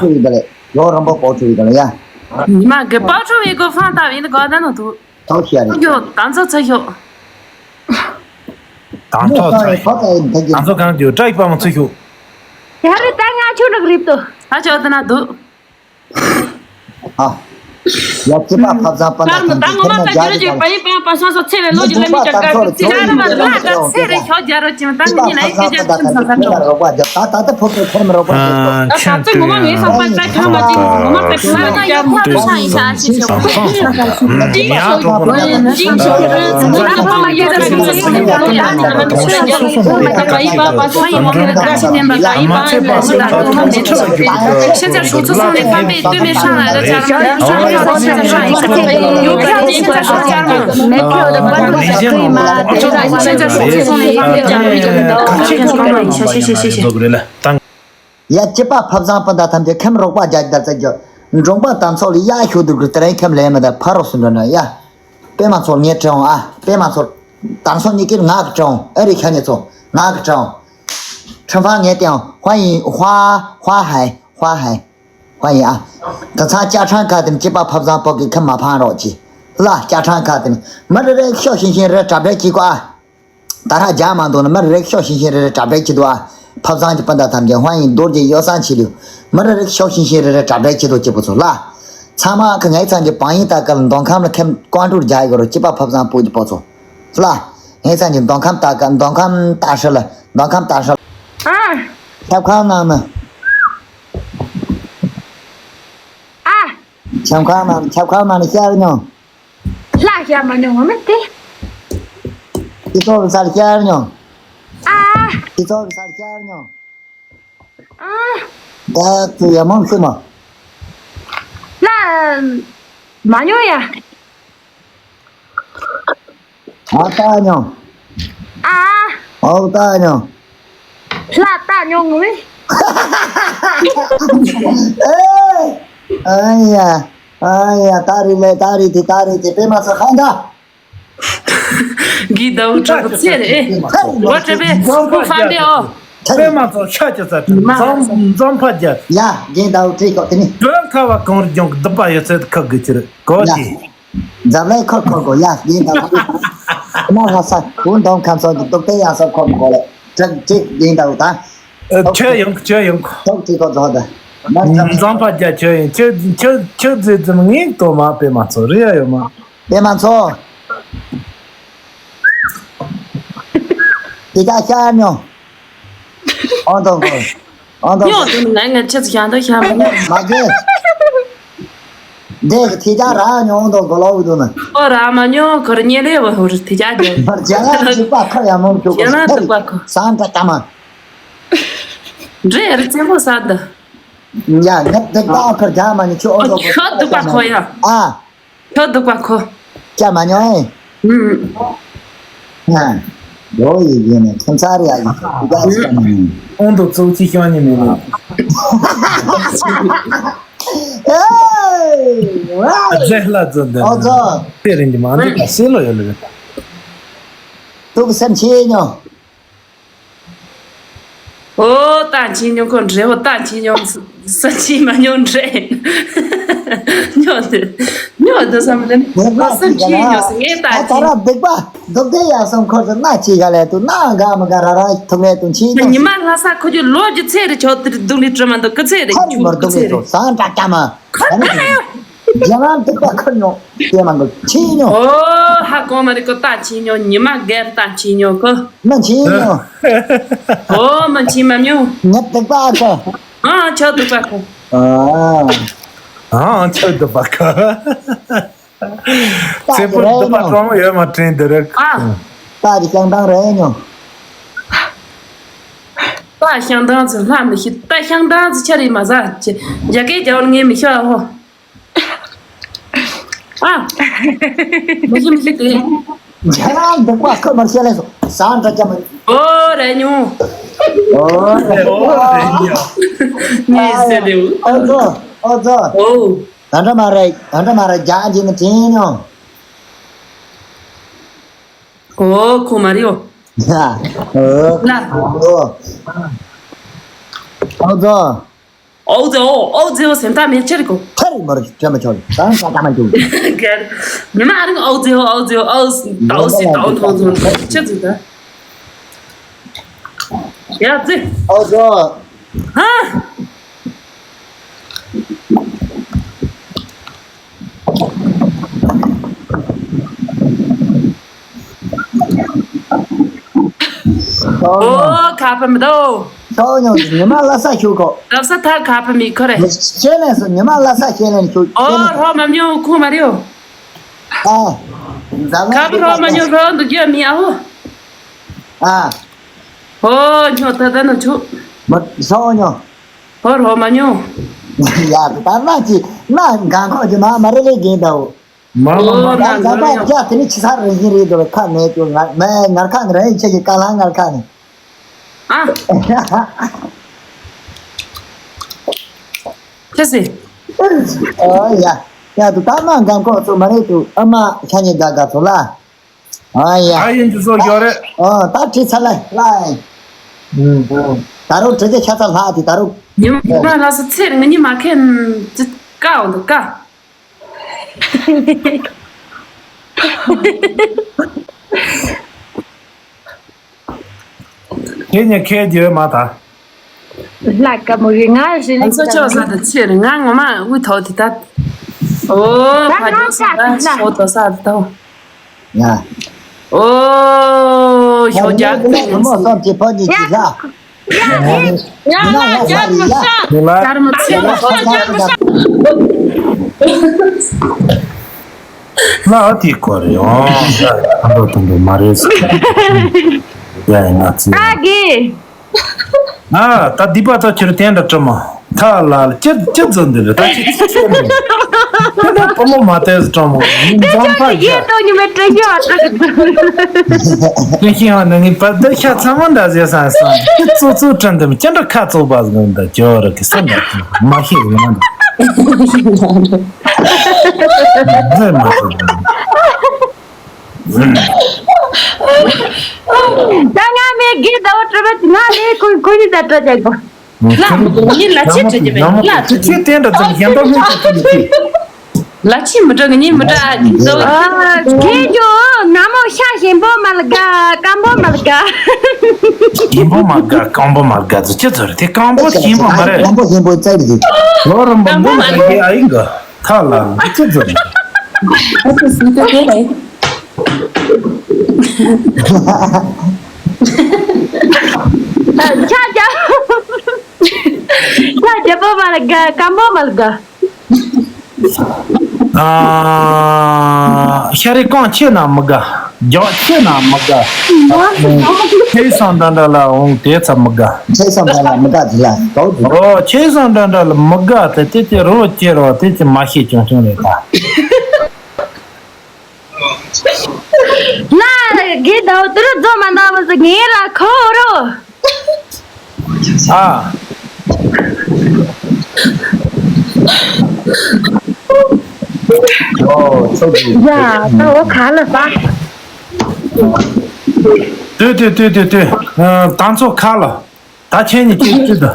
ལོ་རིན་པོ་པོ་ཁྲུ་ཡི་ག་ལ་ཡ། ཉི་མ་གི་པའོ་ཁྲུ་བའི་གོ་ཧྥང་ཏ་བའི་ནི་གོ་ད་ནོ་དུ། ཐོག་ཤ་རེད། ཡོ་ད་ཚོ་ཚོ་ཤོ། དང་ཐོག་ཚོ་ཡི་ཐོག་ཚོ་ཡི་འདི་གི། དང་ཚོ་གང་གི་ཏྲ་ཡི་པ་མ་ཚོ་ཤོ། ཡ་རེད། ད་ང་ཆུ་ནག་རིབ་ཏོ། ད་ཆོ་ད་ན་དུ། ཨ། ཡ་ཅི་པ་ཕབ་ཟང་པ་ན་ཁར་མ་ད་ངོ་མ་ད་རྒྱུ་ར་ཅིག་པ་ཡི་པ་པ་སོ་སོ་ཚེ་རེ་ལོ་ཅིག་ལ་མི་ཅག་ག་གི་ཚེ་ར་མ་ད་ཚེ་རེ་ཤོ་རྒྱ་རོ་ཅིག་མ་ད་ངི་ནི་ལ་ཡི་སྐད་ཆ་ཚིམ་ས་ས་ཁྲོ། རོགས་པ་རྒྱབ། ད་ད་ལྟ་ཕོ་ཁོ་ཁོར་མི་རོགས་པ་རྒྱབ་ཏོ། ད་ད་ཚོ་ངོ་མ་ངའི་བསམ་པ་ད་ཁྱོད་མ་ཅིག་ངོ་མ་ད་ཁྱོད་མ་ཡ་ཁོ་ཁོ་ཤ་ཡི་ཤ་ཤི་ཆོག་ཡ་ཅི་པ་ཕབ་བཟང་སྤུན་ཟླ་ཐམས་ཅད་ཁམས་རོགས་པ་རྒྱ་རྒྱ་རྩ་རྒྱ། འབྲོང་པ་དམ་ཚོགས་ལ་གཡག་ཤོད་དུ་དགོས། དེ་རིང་ཁམས་ལེན་མི་ད་ཕ་རོགས་སུ་འགྲོ་ན་ཡ། པད་མ་ཚོགས་ངས་དྲན་འོང་ཨ། པད་མ་ཚོགས་དམ་ཚོགས་གཉིས་ཀྱིས་ང་གི་དྲན་འོང་ཨ་རི་ཁ་ཉེ་ཚོ་ང་གི་དྲན་འོང་། ཁྲིམས་ཕང་ངས་བསྟན་འོང་། ཧྭ་ཡིན་ཧྭ་ཧྭ་ཧའི་ཧྭ་ཧའི་ཧྭ་ཡིན་ཨ། དེ་ཚང་ཅ་ཁྲང་ཁ་དེ་ནི་ཅི་པ་ཕབ་བཟང་པོ་གི་ཁམས་མ་ཕང་རོགས་གྱིས་ལ། ཅ་ཁྲང་ཁ་དེ་ནི་མི་རེ་རེ་ཤོག་ཤིང་ཤིང་རེ་གྲབས་རེ་གྱིས་གོ་ཨ། ད་ར་རྒྱ་མ་འདུག་ན་མི་རེ་ཤོག་ཤིང་ཤིང་རེ་རེ་གྲབས་རེ་གྱིས་འདུག་ཨ། ཕབ་བཟང་གི་སྤུན་ཟླ་ཐམས་ཅད་ཧྭ་ཡིན་རྡོ་རྗེ་ཡོ་བསྲང་བྱེད་ལུས། མི་རེ་རེ་ཤོག་ཤིང་ཤིང་རེ་རེ་གྲབས་རེ་གྱིས་འདུག་སྐྱེ་བོ་ཚོ་ལ། ཚང་མ་གི་ངའི་ཚང་གི་བང་ཡིན་ད་ག་ལ་མདོ་ཁམས་ལ་ཁེམ་ཀོང་ཀྲུག་རྒྱ་ཡི་གོ་རོ་ཅི་པ་ཕབ་བཟང་པོ་གྱི་པོ་ཚོ་ལ། ངའི་ཚང་གི་མདོ་ཁམས་ད་ག་མདོ་ཁམས་ད་ཧྲི་ལ་མདོ་ཁམས་ད་ཧྲི་ལ། ཨ། ཁྱབ་ཁང་ནང་ན། ཨ། ཁྱབ་ཁང་ནང་ཁྱབ་ཁང་ནང་ཤར་མྱོང་། ལྷ་ཤར་མ་མྱོང་བ་མེད་དེ། སྤྱི་ཚོགས་ཀྱི་སར་ཤར་མྱོང་། ཨ། སྤྱི་ཚོགས་ཀྱི་སར་ཤར་མྱོང་། ཨ། ད་ཚུ་ཡ་མང་ཤོས་མ། ལྷ། མ་མྱོང་ཡ། ཨ་ལྟ་མྱོང་། ཨ། ཨོ་ལྟ་མྱོང་། ལྷ་ལྟ་མྱོང་ངོ་མི། ཨེ། ཨ་ཡ། ཨ་ཡ་ད་རི་ལེ་ད་རི་དེ་ད་རི་དེ་པད་མ་ཚོ་ཧ་འདྲ། གི་ཟླ་བོ་གྲོགས་ཚེ་རེད། འོ་དྲེ་པེ་ཁོ་ཧྥང་ཏེ་ཨོ། པད་མ་ཚོ་ཤ་ཅི་ཟ་ཏེ་མ་འཛོམས་འཛོམས་ཕ་རྒྱ། ཡ་རྒན་ཟླ་བོ་བྲིས་ཤོག་དེ་ནི། དོན་ཁ་བ་གངས་རི་ལྗོངས་ཀྱི་སྡུག་པ་ཡོད་ཚད་ཁག་གི་ཕྱིར་གོ་ཡ། དེ། འཛམ་གླིང་འཁོར་འཁོར་གོ་ཡ་རྒན་ཟླ་བོ། མ་ལྷ་ས་བོད་མདོ་ཁམས་སོགས་ཀྱི་སྡུག་དེ་ཡང་སོགས་འཁོར་གོ་ལེ། དྲག་ཅིག་རྒན་ཟླ་བོ་དང་། ཨ། ཁྱོད་ཡོང་ཁྱོད་ཡོང་། ཐོག་ཅིག་གོ་རྫོགས་ད། མ་འཛོམས་ཕ་རྒྱ་ཁྱོད་ཡོང་། ཁྱོད་ཁྱོད་ཁྱོད་ཟེར་ཙམ་ངས་ལྟོས་མ་པད་མ་ཚོ་རེད་ཡ་ཡོད་མ། པད་མ་ཚོ། དེ་ད་ཤར་མྱོང་། ཨོ་དོ་གོ། ཨོ་དོ་གོ། ཡོང་དུ་ང་ང་ཁྱེད་ཚོ་ཤར་དོ་ཤར་མ་མྱོང་། མ་གི། འདི་གི་དེ་ད་ར་མྱོང་དོ་གོ་ལོག་དུ་ན། ཨོ་ར་མ་མྱོང་། ཁོ་ར་ཉེ་ལེ་བ་ཧོ་ར་དེ་ད་དེ། མར་རྒྱ་ལ་ཞིག་པ་ཁ་ཡ་མོང་ཁྱོ་གོ། རྒྱ་ལ་འདུག་པ་ཁོ། སང་ད་ཀ་མ། འདྲེ་ཡར་ཙེ་མོ་ས་ད། ཡ་ངས་འདི་ད་ཁར་རྒྱ་མ་ནི་ཁྱོ་ཨོ་དོ་གོ། ཁྱོ་འདུག་པ་ཁོ་ཡ། ཨ། ཁྱོད་སྡུག་པ་ཁོ། སྐྱ་མ་མྱོང་ཨེ། ཨུམ། ཧ། ཡོ་ཡི་ཡི་ནི་ཁྱིམ་ཚར་ཡ་ཡི་སྡུག་པ་ཁོ་ཡ། ཨོང་དུ་ཙུག་ཅི་ཤོང་ཉི་མེད་ནི། ཨེ། རྫས་ལ་རྫུན་འདི། ཨོ་ཙོ། དེ་རིང་གི་མ་འདི་ད་སེ་ལོ་ཡོད་ལེ། ཐུགས་སེམས་ཆེ་ཉོ། ཨོ་ད་ཆེ་ཉོ་ཁོ་འདྲེ་བོ་ད་ཆེ་ཉོ། ས་ཆེ་མ་ཉོ་འདྲེ། ཉོ་འདི་ཉོ་འདི་བསམ་ལེ་ནི་ང་ས་ཆེ་ཉོ་སི་ངས་ད་ད་ཆེ། ར་སྡིག་པ་སྡུག་དེ་ཡག་སོང་ཁོ་ཚོ་ན་ཆེ་ག་ལས་དུ་ན་ག་མ་ག་ར་ར་ཐུག་ངས་དུ་ཆེ་ཉོ། ཉི་མ་ལྷ་ས་ཁོ་ཚོ་ལོ་རྒྱུ་ཚེ་རེ་ཆོག་དེ་རེ་སྡུག་ལི་བྲི་མ་འདུག་གི་ཚེ་རེ་ཁ་རི་མར་སྡུག་ངས་དུ་ས་འདྲ་ཀ་མ། ཁ་ན་ཡོ། རྒྱ་ནག་འདི་པ་ཁ་ཉོ། དེ་མང་གི་ཆི་ཉོ། ཨོ་ཧ་གོ་མ་རི་ཀོ་ད་ཆི་ཉོ། ཉི་མ་སྒེར་ད་ཆི་ཉོ་ཀོ། མ་ཆི་ཉོ། ཨོ་མ་ཆི་མ་ཉོ། ཉབ་འདི་པ་ཁ། ཨ་ཆོ་འདི་པ་ཁ། ཨ། ཨ་ཆོ་འདི་པ་ཁ། ད་ཚེ་སྤུར་འདི་པ་ཀྲོང་ཡོད་མ་དྲན་འདི་རེད། ཨ། ད་རི་ཤང་དང་རེ་ཉོ། ད་ཤང་དང་ཚོ་ལྷ་མི་ཤི། ད་ཤང་དང་ཚོ་ཆ་རི་མ་ཟ་ཅི། རྒྱ་སྐད་རྒྱ་བོར་ངས་མི་ཤོད་ཨ་ཧོ། ཨ། མི་ཤི་མི་ཤི་དེ། ཇ་རང་འདུག་པ་ཁོ་མར་བཤད་ལས་སོ་ཟ་འདྲ་ཅམ། ཨོ་རེ་ཉུ། ཨོ་རེ་ཉུ། ངས་ཟེར་དེ། ཨོ་ཛོ། ཨོ་ཛོ། ཨོ། ད་འདྲ་མ་རེད། ད་འདྲ་མ་རེད། རྒྱ་ཅི་ནི་དྲན་ཉོ། ཨོ་ཁོ་མ་རེད་ཨོ། ཡ། ཨོ། ལ། ཨོ། ཨོ་ཛོ། ཨོ་ཙེ་ཨོ། ཨོ་ཙེ་ཨོ་སེམས་ཐག་མེད་ཆེར་གོ། ཐར་མར་ཅམ་ཆོལ། ད་ས་ཀ་མ་ཅུ། གར། ཉི་མ་རིང་ཨོ་ཙེ་ཨོ། ཨོ་ཙེ་ཨོ། ཨོ་ཟི་ཏའོ་ཐོང་ཐོང་ཆེ་ཙི་ད། ཡ་ཙི། ཨོ་ཙེ་ཨོ། ཧ། ཨོ་ཁ་པ་མི་དོ། ཤོག་ཉོ་ཉི་མ་ལ་ས་ཤུ་གོ། རབ་ས་ཐག་ཁ་པ་མི་ཁོ་རེ། ཤེས་ལེན་སོ་ཉི་མ་ལ་ས་ཤེས་ལེན་ཤུ། ཨོ་རོ་མ་ཉོ་ཁུ་མ་རིའོ། ཨ། ཁ་པ་རོ་མ་ཉོ་རོ་འདུག་རྒྱུ་མི་ཨའོ། ཨ། ཨོ་ཉོ་ད་ད་ན་ཆུ། མ་ཤོག་ཉོ། ཧོར་ཧོ་མ་ཉོ། ཡ་ད་ན་ཅི་ན་གང་ཁོ་ཅི་མ་མ་རེ་རེ་གིན་དའོ། མ་མ་མ། ཨོ་ན་ད་ད་ཡ་དེ་ནི་ཆི་ས་རེ་ཡིན་རེད་དོ་ཁ་མེད་ཅོ་ང་མེ་ངར་ཁ་ངར་ཡིན་ཆེ་གི་ཀ་ལ་ངར་ཁ་ནི། ཨ། ཁྱེད་སི། ཨོ་ཡ་ཡ་དུ་ད་ན་གང་ཁོ་ཚོ་མ་རེད་དུ་ཨ་མ་ཤ་ཉེ་དགའ་དགའ་ཚོ་ལ། ཨ་ཡ། ཨ་ཡིན་གྱི་སོ་ཡོད་རེད། ཨ་ད་བྲིས་ཚར་ལ་ལ། ད་རུང་བྲིས་ཏེ་ཆ་ཚ་ལྷག་དེ་ད་རུང་། ཉི་མ་ལ་སོ་ཚེ་རིང་ཉི་མ་ཁན་ཅི་ཀའོ་འདུག་ཀ། ཁྱེད་ཉིད་ཁྱེད་རྒྱུ་མ་ད། ལ་ཀ་མོ་རི་ང་རི་ལི་ང་ཚོ་ཆོག་ས་དང་ཆེ་རི་ང་ངོ་མ་དབུ་ཐོག་དེ་ད། ཨོ་ཕ་ཇོ་ས་ད་ཤོ་ཏོ་ས་ད་ད། ཡ། ཨོ་ཤོ་རྒྱག་ད་ནི་མོ་སོང་ཅི་ཕོ་ཉི་ཅི་ལ། ཡ་ཡ་ཡ་ཡ་ལ་རྒྱབ་མ་ཤ། ལ་རྒྱབ་མ་ཤ། ལ་ཨ་ཏི་ཀོ་རེ་ཨོ། ཨ་འགྲོ་དུང་འགྲོ་མ་རེད་ཟེར། ཡ་ཡ་ང་ཚོ། ཨ་གི། ཨ་ད་སྡིག་པ་ད་ཁྱེར་དེ་འདྲ་སྤྲོ་མ། ཐ་ལ་ལ་ཅི་ཅི་ཙམ་འདི་རེད་ད་ཅི་ཅི་ཅི་རེད། ད་ད་བུ་མོ་མ་བལྟས་སྤྲོ་མ་འཛོམས་ཐག་ཡེ་བཞག་ཏོ་ཉི་མའི་སྤྲོ་སྐྱིད་བ་ད། ཀུན་ཤེས་ཧ་ནི་ངའི་བར་དུ་ཤ་ཚ་མོ་འདྲ་ཟེར་སང་སང་ཅི་ཙོ་ཙོ་དྲན་དུ་ཅི་འདྲ་ཁ་ཙོག་པ་ཟིག་འདི་ཇོ་ར་གི་སེམས་འདྲ་མ་ཤེས་ཡོང་འདི། འདི་མ་ཤེས། ད་ང་མེད་གི་ཟླ་བ་གྲོ་བ་ང་ལས་ཁོ་ཁོ་ནི་ད་སྤྲོ་རྒྱག་གོ། ལ་མི་དགོས་ངས་ལ་ཆེ་དྲི་རྒྱུ་མེད་ལ་དྲི་ཁྱེད་དེ་འདྲ་ཙམ་གཞན་པ་མེད་ཀྱི་ཁྱེད་ཀྱི། ལ་ཆེ་མི་དྲི་ངས་མི་དྲི་ཨ་ཅིག་ཟོ། ཨ་ཁྱེད་ཀྱོ་ན་མོ་ཤ་ཞིམ་པོ་མ་ལ་དགའ་སྐམ་པོ་མ་ལ་དགའ། ཞིམ་པོ་མ་དགའ་སྐམ་པོ་མ་ལ་དགའ་ཚོ་ཅི་ཚོ་རེད་དེ་སྐམ་པོ་ཞིམ་པོ་མ་རེད། སྐམ་པོ་ཞིམ་པོ་བཙལ་གི། ལོ་རིན་པོ་མོ་ལ་དགའ་ཨ་ཡིན་གི། ཐ་ལ་ཅི་ཙམ། ཨ་ཙི་སི་ཏེ་ཏེ་ལེ། ཆ་རྒྱ། ཆ་རྒྱ་པོ་མ་ལ་དགའ་སྐམ་པོ་མ་ལ་དགའ། ཨ། ཤ་རེ་རྐང་ཆེ་ན་མི་དགའ། རྒྱགས་ཆེ་ན་མི་དགའ། ཁྱེད་སང་འདྲ་འདྲ་ལ་འོང་དེ་ཚ་མི་དགའ། ཁྱེད་སང་འདྲ་ལ་མི་དགའ་དེ་ལ་གའུ་དུ། ཨོ་ཁྱེད་སང་འདྲ་འདྲ་ལ་མི་དགའ་དེ་དེ་དེ་རོ་ཅེ་རོ་དེ་ཅི་མ་ཤེས་ཀྱང་ཀྱང་རེད་ད། ལ་གི་དོ་དུར་རྫོ་མ་འདའ་བ་ཟིག་ངེ་ར་ཁོ་རོ། ཨ། ཨོ་ཚོ་དུ། ཡ་ད་འོ་ག་ལ་ས། ལྟོས་ལྟོས་ལྟོས་ལྟོས་ལྟོས། ཨ། ད་ཚོ་ཁ་ལ། ད་ཁྱེད་གཉིས་ཁྱེད་ཀྱི་ད།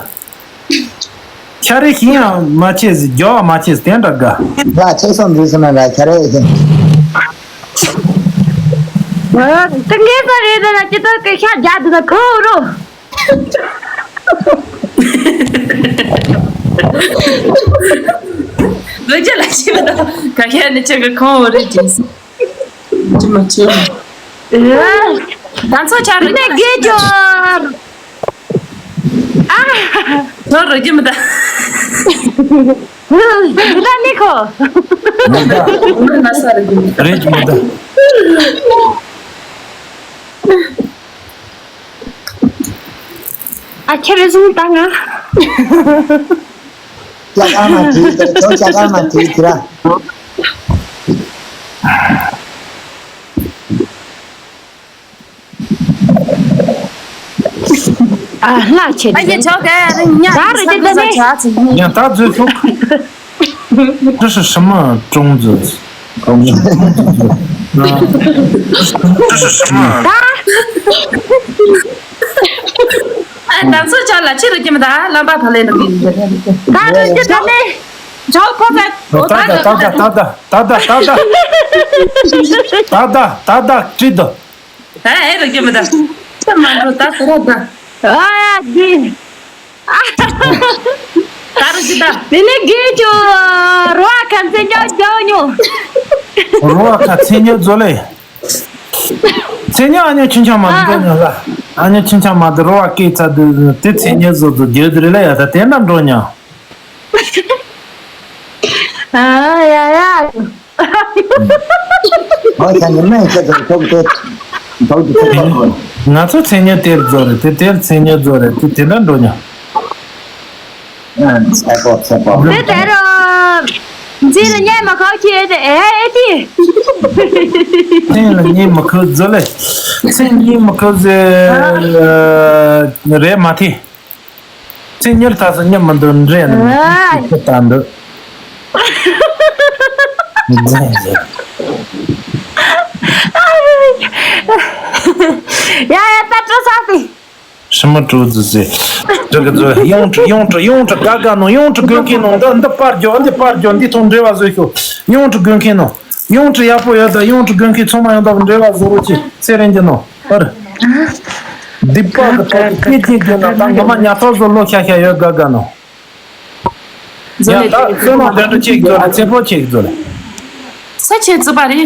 ཤ་རེ་ཤི་ཡང་མ་ཆེ་ཟི་རྒྱོ་བ་མ་ཆེ་ཟི་དེ་འདྲ་དགའ། ལ་ཆེ་སོང་འདི་སོང་ན་ལ་ཤ་རེ་ཤི། ཏི་ངེ་ས་རེ་ད་ན་ཅི་ཏོ་ཀེ་ཤ་རྒྱ་དུ་ན་ཁོ་རོ། ལོ་རྒྱ་ལ་ཤི་མ་ད་ག་ཤ་ནི་ཆེ་གི་ཁོང་རེ་ཅི་སི། ཅི་མ་ཅི་མ། ད་ཚོ་ཆ་རུ་ནས་དགེ་སྦྱོར། ཨ། ཚོ་རུ་རྒྱུ་མི་ད། ད་ནི་ཁོ། མི་ད། ང་ས་རུ་རྒྱུ་མི་ད། རེད་ཀྱི་མི་ད། ཨ་ཁྱེད་རེ་ཟུང་ད་ང་། ཅ་ག་མ་དྲིས་ཏེ་ཁྱོད་ཅ་ག་མ་དྲིས་ཏེ་ར། ཨ་ལྷ་ཆེ། ཨ་ཡེ་ཆོག་གེ་རིང་ཉ་ད་རེ་དེ་ད་ནི། ཉ་ད་རྫུས་ཤོག་ཀྲི་ཧྲི་ཧྲི་མ་ཀྲུང་ཛི། ཀྲི་ཧྲི་ཧྲི་མ། ཨ་ད་ཚོ་ཆ་ལ་ཆི་རུ་ཀྱི་མི་ད་ལམ་པ་ཕ་ལེ་ནུ་གི་ཡིན་གི། ད་རུ་ཀྱི་ད་ནི། ཆོག་ཁོ་ད། ད་ད་ད་ད་ད་ད་ད་ད་ད་ད་ད་ད་ད་ད་ད་ད་ཀྲི་དོ། ད་ཨེ་རུ་རྒྱུ་མི་ད། ཚེ་མ་འགྲོ་ད་ཁོ་ར་ད། ཨ་ཡ་དེ། ད་རུ་ཅི་ད། དེ་ནས་དགེ་ཆོ། རོ་ཨ་ཁམ་ཚེ་ཉོ་ཇོ་ཉོ། རོ་ཨ་ཁ་ཚེ་ཉོ་ཛོ་ལེ། ཚེ་ཉོ་ཨ་ཉོ་ཆུན་ཆ་མ་འགྲོ་ཉོ་ལ། ཨ་ཉོ་ཆུན་ཆ་མ་དེ་རོ་ཨ་ཀེ་ཚ་དུ་དེ་ཚེ་ཉོ་ཛོ་ཛོ་རྒྱུ་དེ་རེ་ལ་ཡ་ད་དེ་འདྲ་འགྲོ་ཉོ། ཨ་ཡ་ཡ། ཨོ་ཁྱེད་ནི་སྨན་ཁྱེད་ཚོ་ཐོག་ཏུ་ཐོག་ཏུ་ཐོག་ཏུ། ང་ཚོ་མཚན་ཉིད་དེར་རྫོགས་རེད་དེ་དེར་མཚན་ཉིད་རྫོགས་རེད་དེ་དེ་འདྲ་འགྲོ་ཉོ། ཨ་ཚ་པོ་ཚ་པོ། དེ་དེ་རུ་འཛིན་ལ་ཉན་མ་ཁོག་ཁྱེད་དེ་ཨེ་ཨེ་ཏི། མཚན་ལ་ཉན་མ་ཁོག་རྫོགས་ལེ། མཚན་ཉན་མ་ཁོག་རྫོགས་རེད་མ་ཐི། ཚེ་ཉེར་ཐག་སུ་མཉམ་མི་འདུག་འདྲེ་ནི་ཨ། ཁྱི་ལྟ་འདུག་འཛིན་ཟེར། ཡ་ཡ་ད་སྤྲོ་ས་སི། ཧྲི་མ་སྤྲོ་ཟི་ཟི། འདྲི་གི་ཟི་ཡོང་ཁྲི་ཡོང་ཁྲི་ཡོང་ཁྲི་ག་ག་ནོ་ཡོང་ཁྲི་དགོན་ཁྱེད་ནོ་འདི་འདི་པར་རྒྱོ་འདི་པར་རྒྱོ་འདི་ཐོག་འབྲེལ་བ་བཟོས་ཤོག་ཡོང་ཁྲི་དགོན་ཁྱེད་ནོ་ཡོང་ཁྲི་ཡག་པོ་ཡོད་ད་ཡོང་ཁྲི་དགོན་ཁྱེད་ཚང་མ་ཡོང་ད་འབྲེལ་བ་བཟོ་རོགས་གྱིས་ཚེ་རིང་གྱི་ནོ། ཨར། འདི་པ་གི་ཐོག་ཏུ་སྐད་ཅིག་བརྗོད་ན་ད་ངོ་མ་ཉ་ཐོག་བཟོ་ལོ་ཤ་ཤ་ཡོད་དགའ་དགའ་ནོ། ཡ་ད་བསོད་ནམས་དོན་གྲུབ་ཅིག་བཟོ་རེད་ཚེ་ཕོ་ཅིག་བཟོ་རེད། ས་ཆེ་བརྩི་བ་རེད།